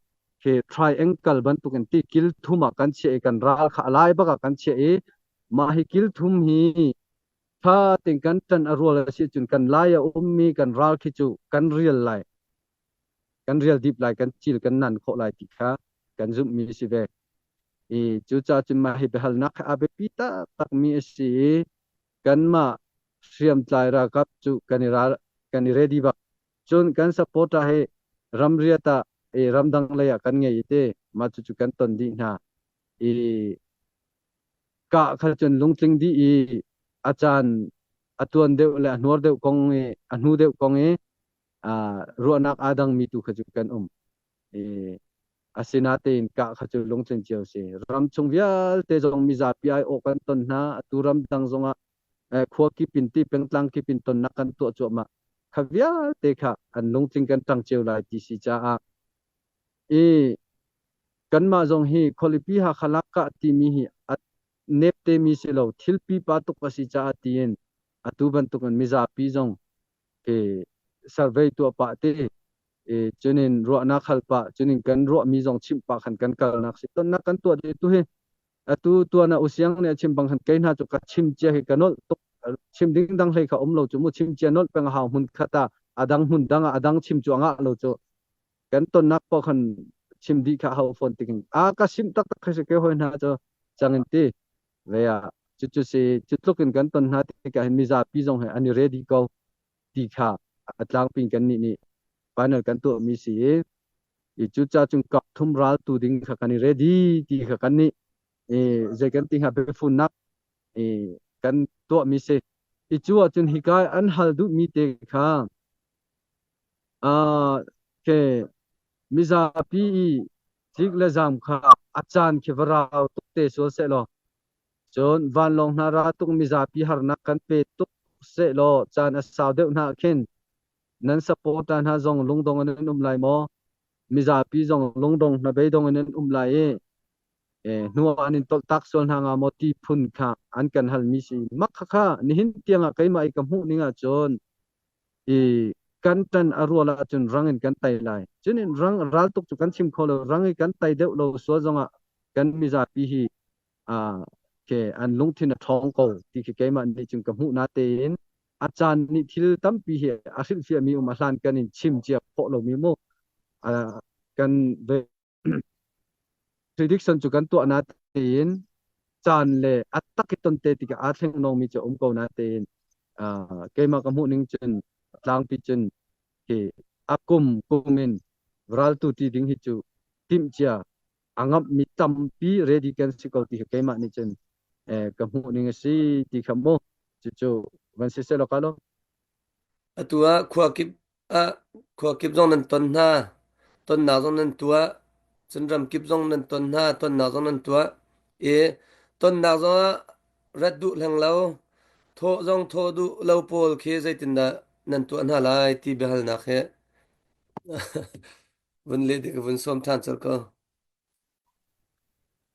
B: khi triangle bantukin ti kil thum ah kan chiah i kan ral kha a lai bak ah kan chiah i mah hi kil thum hi ṭha tein kan ṭan a rual a si cun kan lai a ummi kan ral khi cu kan rial lai. Kan rial dip lai, kan cil kan nan khawh lai ti kha kan zumhmi a si ve. I cucaah cun mah hi biahalnak hi a biapi taktakmi a si i kanmah hriamtlai ralkap cu kan i ral kan i ready bak. Cun kan supporter hi ramriat ah i ramdang lei ah kan ngei i te mah cucu kan ton dih hna. I kah kha cun lungtling dih i a caan a tuan deuh le a hnuar deuh kong i a hnu deuh kong i ruahnak aa dangmi tu kha cu kan um. I asinatein kah kha cu lungtling cio si. Ram chung vialte zong mizapi aiawh kan ton hna. Atu ramdang zongah khua kip in ti pengtlang kip in tonnak kan tuah cuahmah. Kha vialte kha an lungtling kan ṭang cio lai ti si caah i kanmah zong hi khualipi Hakha lak kah timi hi a nepte mi si lo thil pipa tuk a si caah tiin atu bantukin mizapi zong khi survey tuah pah te i cunin ruahnak hal pah cunin kan ruahmi zong chimh pah khan kan kalnak si tonnak kan tuah dih tu hi atu tuan ah usiang nih a chim bang khan kei hna cu ka chim cia hi ka nolh tuk chim ding dang hlei kha um lo cu mu chim cia nolh peng hau hmun khat ah a dang hmun dang ah a dang chim cu a ngah lo cu kan tonnak paoh khan chim dih kha hau fawn tikin a ka sim taktak kha si ke hoi hna cu changin ti ve ah cucu si cu tluk in kan ton hna tikah hin mizapi zong he an i ready ko ti kha a tlangpi kan nih nih final kan tuahmi si i i cuca cung kap thum ral tu ding kha kan i ready ti kha kan nih i zei kan ti hnga biafunnak i kan tuahmi si i cu ahcun hika an hal duhmi te kha ke mizapi i tlik le zaam kha a caan khi va rau tuk te sual sehlaw cun vanlawng hna ra tuk mizapi harnak kan pe tuk sehlaw caan a sau deuh hna khin nan supporter hna zong lungdong in an um lai maw? Mizapi zong lungdong hna beidong in an um lai i hnu ah an in tolhtak sual hna hnga maw ti phun kha an kan halmi si. Mak khakha nihin tiangah keimah i ka hmuh ning ahcun i kan ṭan a rual ahcun rang in kan tai lai. Cun in rang raltuk cu kan chim kho lo. Rang i kan tai deuh lo sual zongah kan mizapi hi ke an lungthin a ṭhawng ko ti khi keimah nih cun ka hmuh na tein a caan nih thil tampi hi a hrilhfiahmi um a hlan kan in chim cia khawh lomi mu kan prediction cu kan tuah na tein caan le a tak i ton te tikah aa thleng nawngmi cu um ko na tein keimah ka hmuh ning cun tlangpi cun hi a kum kum in raltu ti ding hi cu timh cia a ngamhmi tampi ready kan si ko ti hi keimah nih cun ka hmuh ning a si ti kha mu cucu van si seh law ka lo.
C: Atu ah khua kip ah khua kip zong nan ton hna. Tonnak zong nan tuah. Cun ram kip zong nan ton hna. Tonnak zong nan tuah. I tonnak zong ah rat duh hleng lo, thawh zong thawh duh lo pawl khi zeitindah nan tuah hna lai ti biahalnak he vun leh ding ka vun sawm ṭhan colh ko.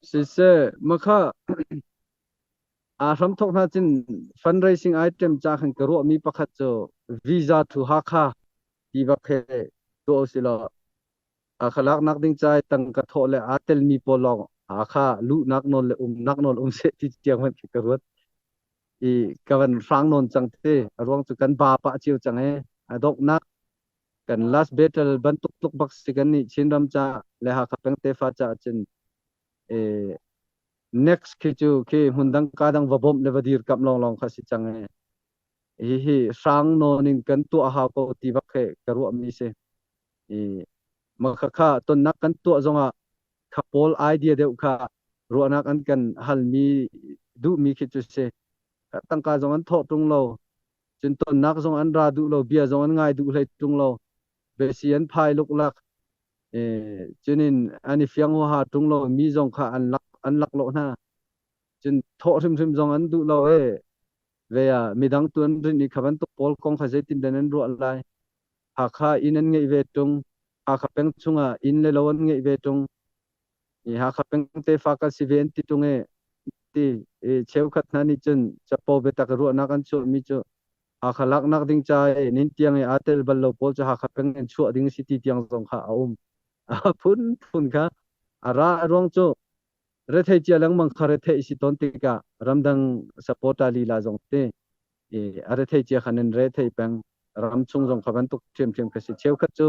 B: Siseh, makha aa hramthawk hna cun fundraising item ca khan ka ruahmi pakhat cu visa to Hakha ti bak he tuah usih law Hakha laknak ding ca i tangka thawh le aa telmi pawl lawng Hakha luhnak nawl le umnak nawl um seh ti tiang hmanh khi ka ruat. I ka van hrang nawn cang te a ruang cu kan ba pah cio cang e a donghnak kan last battle bantuk tluk bak si kan nih Chinram ca le Hakha peng tefa ca cun next khi cu khi hmun dang ka dang va bawmh le va dir kamh lawnglawng kha si cang e hi hi hrang nawn in kan tuah hau ko ti bak he ka ruah mi si i makha kha tonnak kan tuah zongah kha pawl idea deuh kha ruahnak an kan halmi duhmi khi cu si tangka zong an thawh tung lo cun tonnak zong an ra duh lo bia zong an ngai duh hlei tung lo besi an phai luklak cunin an i fiang huaha ṭung lo mi zong kha an lak. an laklawh hna. Cun thawh hrimhrim zong an duh lo e. Ve ah midang tu an rinh i kha bantuk pawl kong kha zeitindah nan ruah lai? Hakha inn an ngeih ve ṭung. Hakha peng chungah inn le lo an ngeih ve ṭung. I Hakha peng tefa kan si ve an ti ṭung e. Ti i cheukhat hna nih cun capo biatak ruahnak an chuahmi cu Hakha laknak ding ca i nin tiang i aa tel bal lo pawl cu Hakha peng in chuah ding a si ti tiang zong kha a um. A phunphun kha a ra a ruang cu rethei cia lengmang kha rethei si tawn tikah ramdang supporter lila zong te i a rethei cia kha nan rethei peng ram chung zong kha bantuk ṭhiamṭhiam kha si cheukhat cu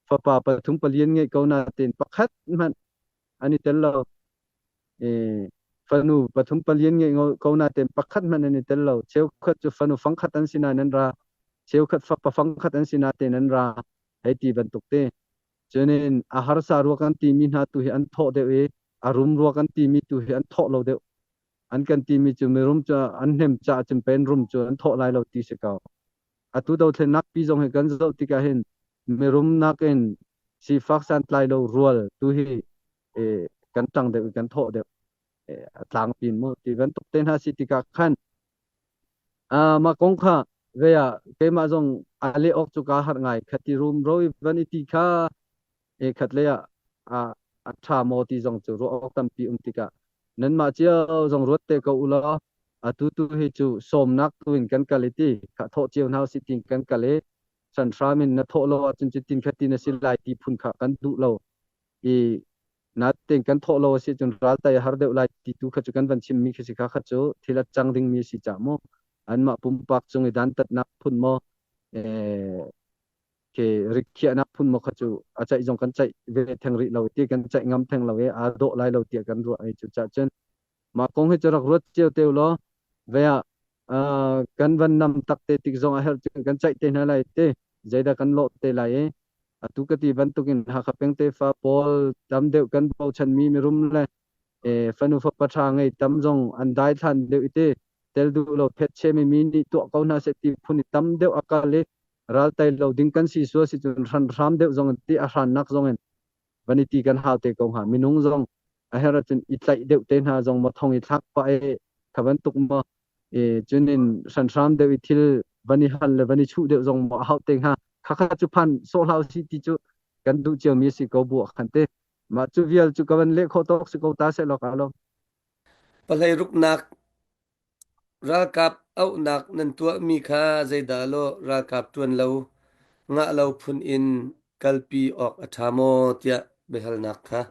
B: fapa pathum palian ngeih ko na tein pakhat hmanh an i tel lo i fanu pathum palian ngeih ko na tein pakhat hmanh an i tel lo cheukhat cu fanu fangkhat an si nain an ra cheukhat fapa fangkhat an si na tein an ra hei ti bantuk te Cunin a harsa rua kan timi hna tu hi an thawh deuh i a rum rua kan timi tu hi an thawh lo deuh. An kan timi cu mirum cu an hnem caah cun pen rum cu an thawh lai lo ti si ko. Atu dothlennak pi zong hi kan zoh tikah hin mirum nakin sifak santlai lo rual tu hi eh, kan ṭang deuh i kan thawh deuh. Eh, a tlangpi mu ti bantuk te hna si tikah khan Mah kong kha ve ah keimah zong a leh awk cu kaa harh ngai. Khati rumro i van i ti kha e khat lei ah a ṭha maw ti zong cu ruah awk tampi um tikah nanmah cio zong ruat te ko u law atu tu hi cu sawmnak tu in kan kal i ti kha thawh cio hna usih tiin kan kal i hranhram in na thawh lo ahcun cutin khatin a si lai ti phun kha kan duh lo i Natein kan thawh lo a si cun ral tai a har deuh lai ti tu kha cu kan van chimmi khi si kha kha cu thil a cang dingmi a si cah mu anmah pumpak cung i dantatnak phun maw ke rikhiahnak phun maw kha cu a ceih zong kan ceih ve theng rih lo ti kan ceih ngam theng lo i aa dawh lai lo tiah kan ruah i cu cah cun mah kong hi cu rak ruat cio te law ve ah kan van nam tak te tik zong a herh cun kan ceih te hna lai te zeidah kan lawh te lai i atu ka ti bantukin Hakha peng tefa pawl tam deuh kan bochanmi mirum le fanu fapa ṭha ngei tam zong an daithlan deuh i ti tel duh lo phetche mi mi nih tuah ko hna seh ti phun i tam deuh a kal i ral tai lo ding kan si sual si cun hranhram deuh zong in ti a hrannak zong in van i ti kan hau te ko hnga minung zong a herh ahcun i tlaih deuh te hna zong maw thong i thlak pah i kha bantuk maw i cunin hranhram deuh i thil van i hal le van i chuh deuh zong maw a hauh te hnga khakha cu phan sawh hlah usih ti cu kan duh cio mi si ko bu khan te mah cu vial cu ka van leh khawh tawk si ko ta seh lawk ah lo
C: Pahlei ruknak Ralkap auhnak nan tuahmi kha zeidah lawh ralkap ṭuan lo, ngah lo phun in kalpi awk a ṭha maw tiah biahalnak kha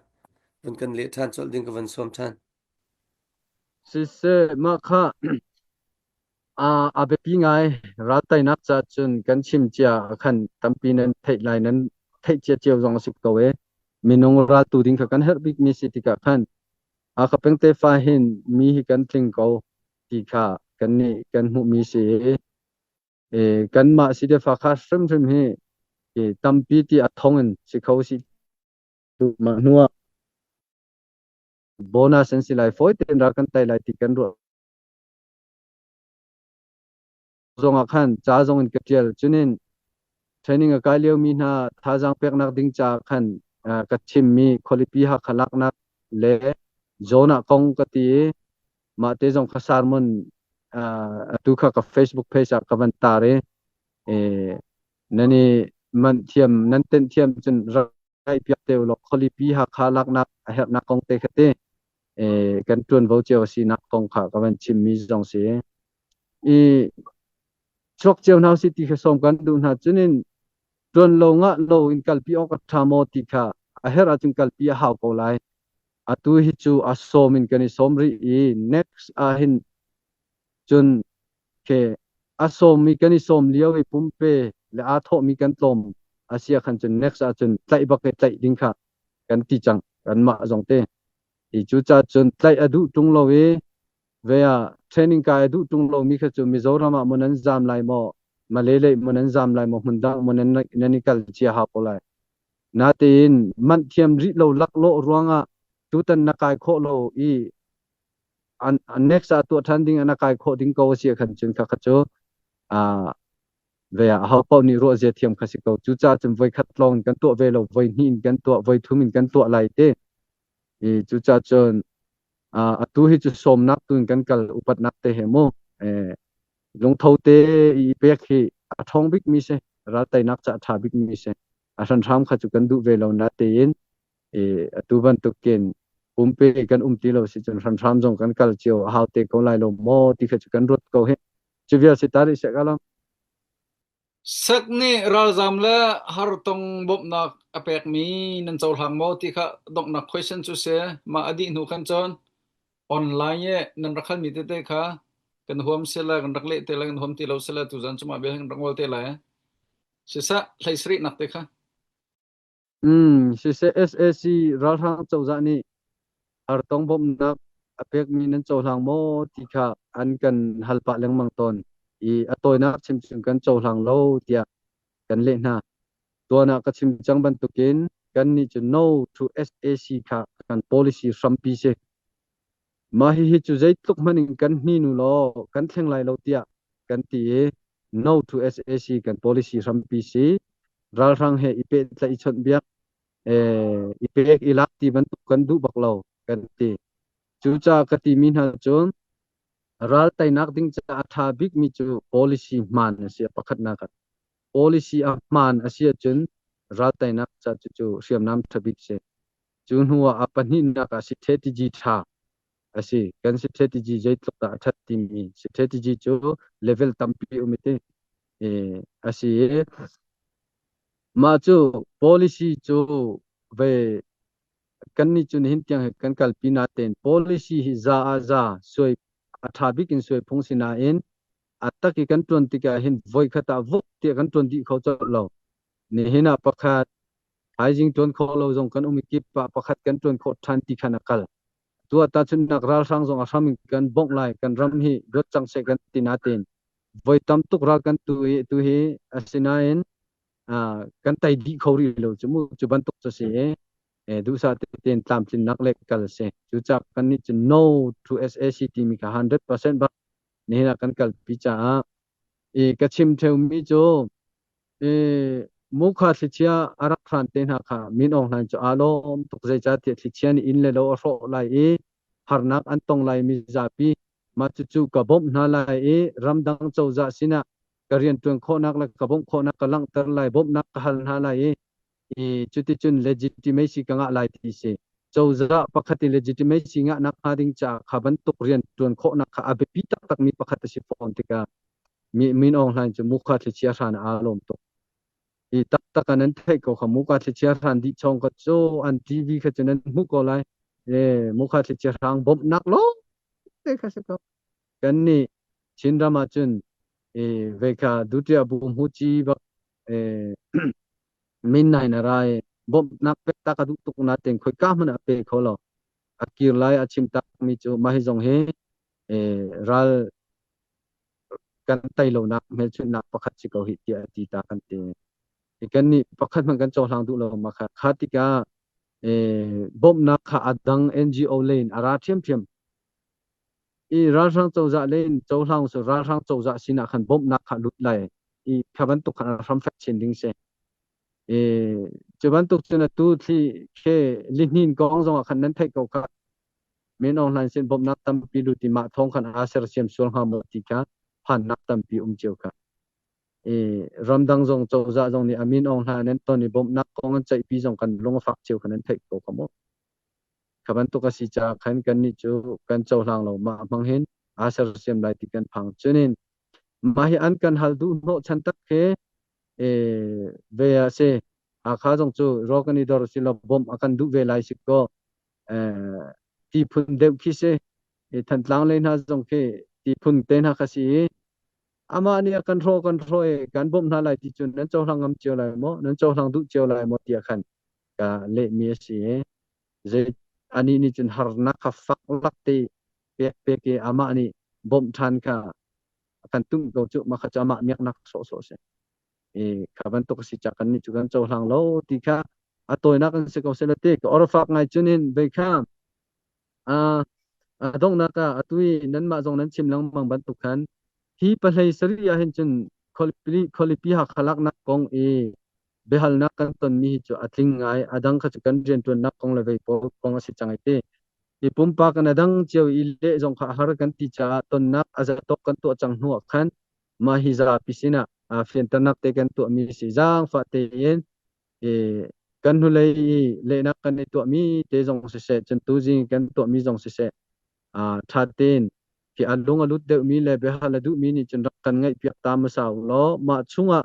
C: vun kan leh ṭhan colh ding ka van sawm ṭhan.
B: Siseh mah kha a biapi ngai raltainak ca cun kan chim cia khan tampi nan theih lai nan theih cia cio zong a si ko e minung raltu ding kha kan herh bikmi si tikah khan Hakha peng tefa hin mi hi kan tling ko ti kha kannih kan hmuhmi si i kanmah Sidefa kha hrimhrim hi tampi ti a thong in si kho si mah hnuah bonus an si lai fawi tein ral kan tai lai ti kan ruah zong ah khan ca zong in ka ṭial. Cunin training a kai liomi hna thazaang peknak ding ca khan ka chimmi khualipi Hakha laknak le Jonah kong ka ti i mah te zong kha sermon atu kha ka Facebook page ah ka van tar i nan i manh thiam nan tenh thiam cun rak piak te ulaw khualipi Hakha laknak a herhnak kong te kha te kan ṭuanvo cio a sinak kong kha ka van chimmi zong si. I chuak cio hna usih ti kha sawm kan duh hna. Cunin ṭuan lo ngah lo in kalpi awk a ṭha maw ti kha a herh ahcun kalpi a hau ko lai. Atu hi cu a sawm in kan i sawm rih i next ah hin cun ke a sawm i kan i sawm lio i pumpe le aa thawhmi kan tlawm a si ah khan cun next ah cun tlaih bak i tlaih ding kha kan ti cang kanmah zong te. I cucaah cun tlaih a duh ṭung lo i Ve ah training kai a duh ṭung lomi kha cu Mizoram ah maw nan zaam lai maw, Malay lei maw nan zaam lai maw, hmundang maw nan nan i kal cia hau ko lai. Natein manh thiam rih lo laklawh ruangah tutan na kai khawh lo i an, next ah tuah ṭhan ding ah na kai khawh ding ko a si ah khan cun kha kha cu ve ah aho paoh nih ruah zia thiam kha si ko. Cucaah cun voikhat lawng in kan tuah ve lo, voi hnih in kan tuah, voi thum in kan tuah lai te. I cucaah cun. Atu hi cu sawmnak tu in kan kal upatnak te he mu lungtho te i pek hi a ṭhawng bikmi si ral teinak ca a ṭha bikmi si a hranhram kha cu kan duh ve lo na tein atu bantukin pumpe kan um ti lo si cun hranhram zong kan kal cio a hau te ko lai lo maw ti kha cu kan ruat ko hi cu vial si ta rih seh ka lam.
A: Sek nih ralzaam le hartong bawmhnak a pekmi nan cohlang maw ti kha donghnak question cu si. Mah a dih hnu khan cun online i nan rak halmi tete kha kan huam sila kan rak leh te lai kan huam ti lo sila tuzan cu mah bia kan rak ngol te lai. Siseh hlei sarihnak te kha.
B: Siseh sac ralhrang cozah nih hartong bawmhnak a pekmi nan cohlang maw ti kha an kan hal pah lengmang tawn i a tawinak chim cun kan cohlang lo tiah kan leh hna. Tuan ah ka chim cang bantukin kannih cu no to sac kha kan policy hrampi si. Mah hihi cu zeitluk hmanh in kan hnin u law kan thleng lai lo tiah kan ti i no to sac kan policy hrampi si. Ralhrang he i pehtlaih i chawnhbiak i pek i lak ti bantuk kan duh bak lo kan ti. Cucaah ka timi hna cu ral teinak ding caah a ṭha bikmi cu policy hmaan a si a pakhatnak ah. Policy a hmaan a si ahcun ral teinak ca cu hriamnam ṭha bik si. Cu hnu ah a pahnihnak ah strategy ṭha a si. Kan strategy zeitluk dah a ṭhat timi strategy cu level tampi um i ti a si i mah cu policy cu ve kannih cu nihin tiang hi kan kalpi natein policy hi za ah za suai a ṭha bik in suai phung si nain a tak i kan ṭuan tikah hin voikhat ah vuk tiah kan ṭuan dih kho colh lo. Nihin ah pakhat thaizing ṭuan khawh lo zong kan um i kip ah pakhat kan ṭuan khawh ṭhan ti khan a kal. Tu ah tahchunhnak ralhrang zong a hram in kan bawmh lai, kan ram hi luat cang seh kan ti natein voi tam tuk ral kan tu i tu hi asinain kan tei dih kho rih lo cu mu cu bantuk cu si i duhsah tein tlamtlinnak le kal si. Cucaah kannih cu no to SAC timi kha 100% bak nihin ah kan kalpi caah i ka chim ṭheumi cu i mukha thlichia a rak hran te hna kha Min Aung Hlaing cu aa lawm tuk zeicahtiah thlichia nih inn le lo a hrawh lai i harnak an tong lai mizapi mah cucu ka bawmh hna lai i ramdang cozah sinah ka rianṭuan khawhnak le ka bawmh khawhnak ka langhter lai bawmhnak ka hal hna lai i cuticun legitimacy ka ngah lai ti si cozah pakhat i legitimacy ngahnak hnga ding caah kha bantuk rianṭuan khawhnak kha a biapi taktakmi pakhat a si fawn tikah Min Aung Hlaing cu mukha thlichia hran aa lawm tuk. Hi taktak ah nan theih ko kha muka thlichia hran dih chong ka cu an TV kha cu nan hmuh ko lai. E mukha thlichia hrang bawmhnak lawng te kha si ko. Kan nih Chinram ah cun e veka dutia bu hmu chi bak e min nai na rai bawmhnak pek ta ka duh tuk na ten khoi ka hmanh a pe kho lo. A kir lai a chim tak mi cu mah hi zong hi e ral kan tei lonak hmelchunhnak pakhat si ko hih tiah a ti ta kan ti. Kan nih pakhat hmanh kan cohlang duh lo ma kha. Kha tikah bawmhnak kha a dang NGO lei in a ra ṭhiamṭhiam. I ralhrang cozah lei in cohlang su ralhrang cozah sinah khan bawmhnak kha lut lai. I kha bantuk khan a hram fek chin ding si. I cu bantuk cun atu thli khe lihnin kong zongah khan nan theih ko kha. Min Aung Hlaing sin bawmhnak tampi lut i mah thawng khan aa sersiam sual hnga maw ti kha phannak tampi um cio kha. I ramdang zong cozah zong nih a Min Aung Hlaing an ton i bawmhnak kong an ceihpi zong kan lung a fak cio kha nan theih ko kha mu. Kha bantuk a si caah khan kannih cu kan cohlang lo mah hmang hin aa sersiam lai ti kan phang. Cunin mah hi an kan hal duh hnawh chan tak khi ve a si. Hakha zong cu raw kan i dor si law bawmh a kan duh ve lai si kaw ti phun deuh khi si. Thantlang lei hna zong khi ti phun te hna kha si i amah nih a kan hrawh kan hrawh i kan bawmh hna lai ti cun nan cohlang ngam cio lai maw nan cohlang duh cio lai maw tiah khan ka lehmi a si i zei anih nih cun harnak kha fak lak te pek pek i amah nih bawmh ṭhan kha a kan tumh ko cu mah kha cu amah miaknak sawhsawh a si. I kha bantuk a si ca kan nih cu kan cohlang lo ti kha a tawinak an si ko seh te ka orfak ngai cunin vei kha a a donghnak ah atu i nanmah zong nan chim lengmang bantuk khan hi pahlei sarih ah hin cun khualipi khualipi Hakha laknak kong i biahalnak kan tonmi hi cu a tling ngai a dang kha cu kan rianṭuannak kong le vei pawl kong a si cang ai ti. I pumpak in a dang cio i leh zong kha a har kan ti caah tonnak a zatawk kan tuah cang hnu ah khan mah hi zapi sinah fianternak te kan tuahmi si. Zaangfah tein kan hnulei i lehnak kan i tuahmi te zong siseh, cun tuzing kan tuahmi zong siseh, ṭha tein khi a lung a lut deuhmi le biahal a duhmi nih cun rak kan ngaihpiak ta hmasa u law mah chungah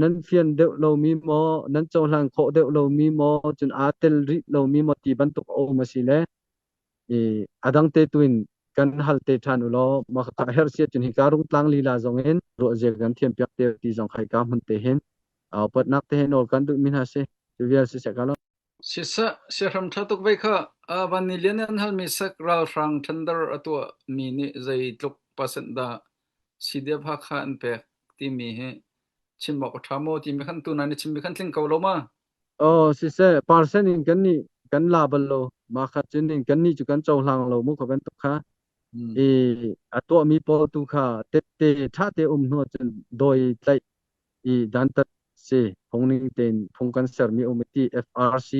B: nan fian deuh lomi maw, nan cohlan khawh deuh lomi maw, cun aa tel rih lomi maw ti bantuk a um a si le i a dang te tu in kan hal te ṭhan u law mah kha herh si ahcun hika rungtlang lila zong in ruahzia kan thiampiak te ti zong khai ka hmun te hin upatnak te he nawl kan duhmi hna si. Cu vial siseh ka lo.
A: Siseh, siahram ṭha tuk ve kha. Van Ni Lian an halmi sek ralhrang tender a tuahmi nih zeitluk percent dah CDF Hakha an pek timi hi chim awk a ṭha maw timi khan tunai na chimmi khan tling ko lo ma?
B: Oh, siseh, percent in kan nih kan la bal lo. Mah kha cun in kan nih cu kan cohlang lo mu kha bantuk kha. I a tuahmi pawl tu kha tette ṭha te um hnu cun dawi tlaih i dantat si phungning tein phung kan sermi um ti FRC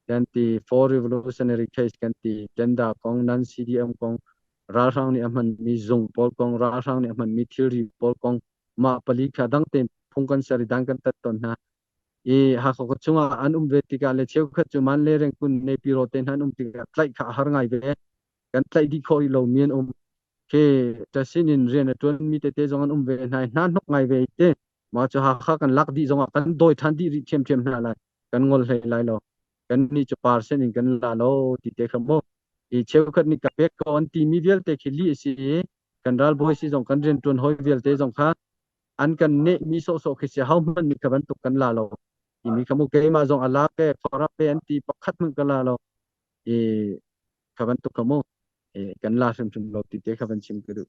B: kan ti for revolutionary case kan ti tenda kong non CDM kong ralhrang nih a hmanmi zung pawl kong ralhrang nih a hmanmi thilri pawl kong mah pali kha dang tein phung kan ser i dan kan tat tawn hna i Hakha khua chungah an um ve tikah le cheukhat cu man le rengkun Nepiro te hna an um tikah tlaih kha a har ngai ve kan tlaih dih khawh rih lomi an um khi ṭasin in rian a ṭuanmi tete zong an um ve hna i hna hnok ngai ve te mah cu Hakha kan lak dih zongah kan dawi ṭhan dih rih ṭhiamṭhiam hna lai kan ngol hlei lai lo kan nih cu parsen in kan la lo ti te kha mu i cheukhat nih ka pek ko an timi vialte khi lih a si i kan ralbawi si zong kan rianṭuan hawi vialte zong kha an kan nehmi sawhsawh khi si ho hmanh nih kha bantuk kan la lo timi kha mu keimah zong a lak e khuarak e an ti pakhat hmanh ka la lo i kha bantuk kha mu kan la hrimhrim lo ti te kha van chim ka duh.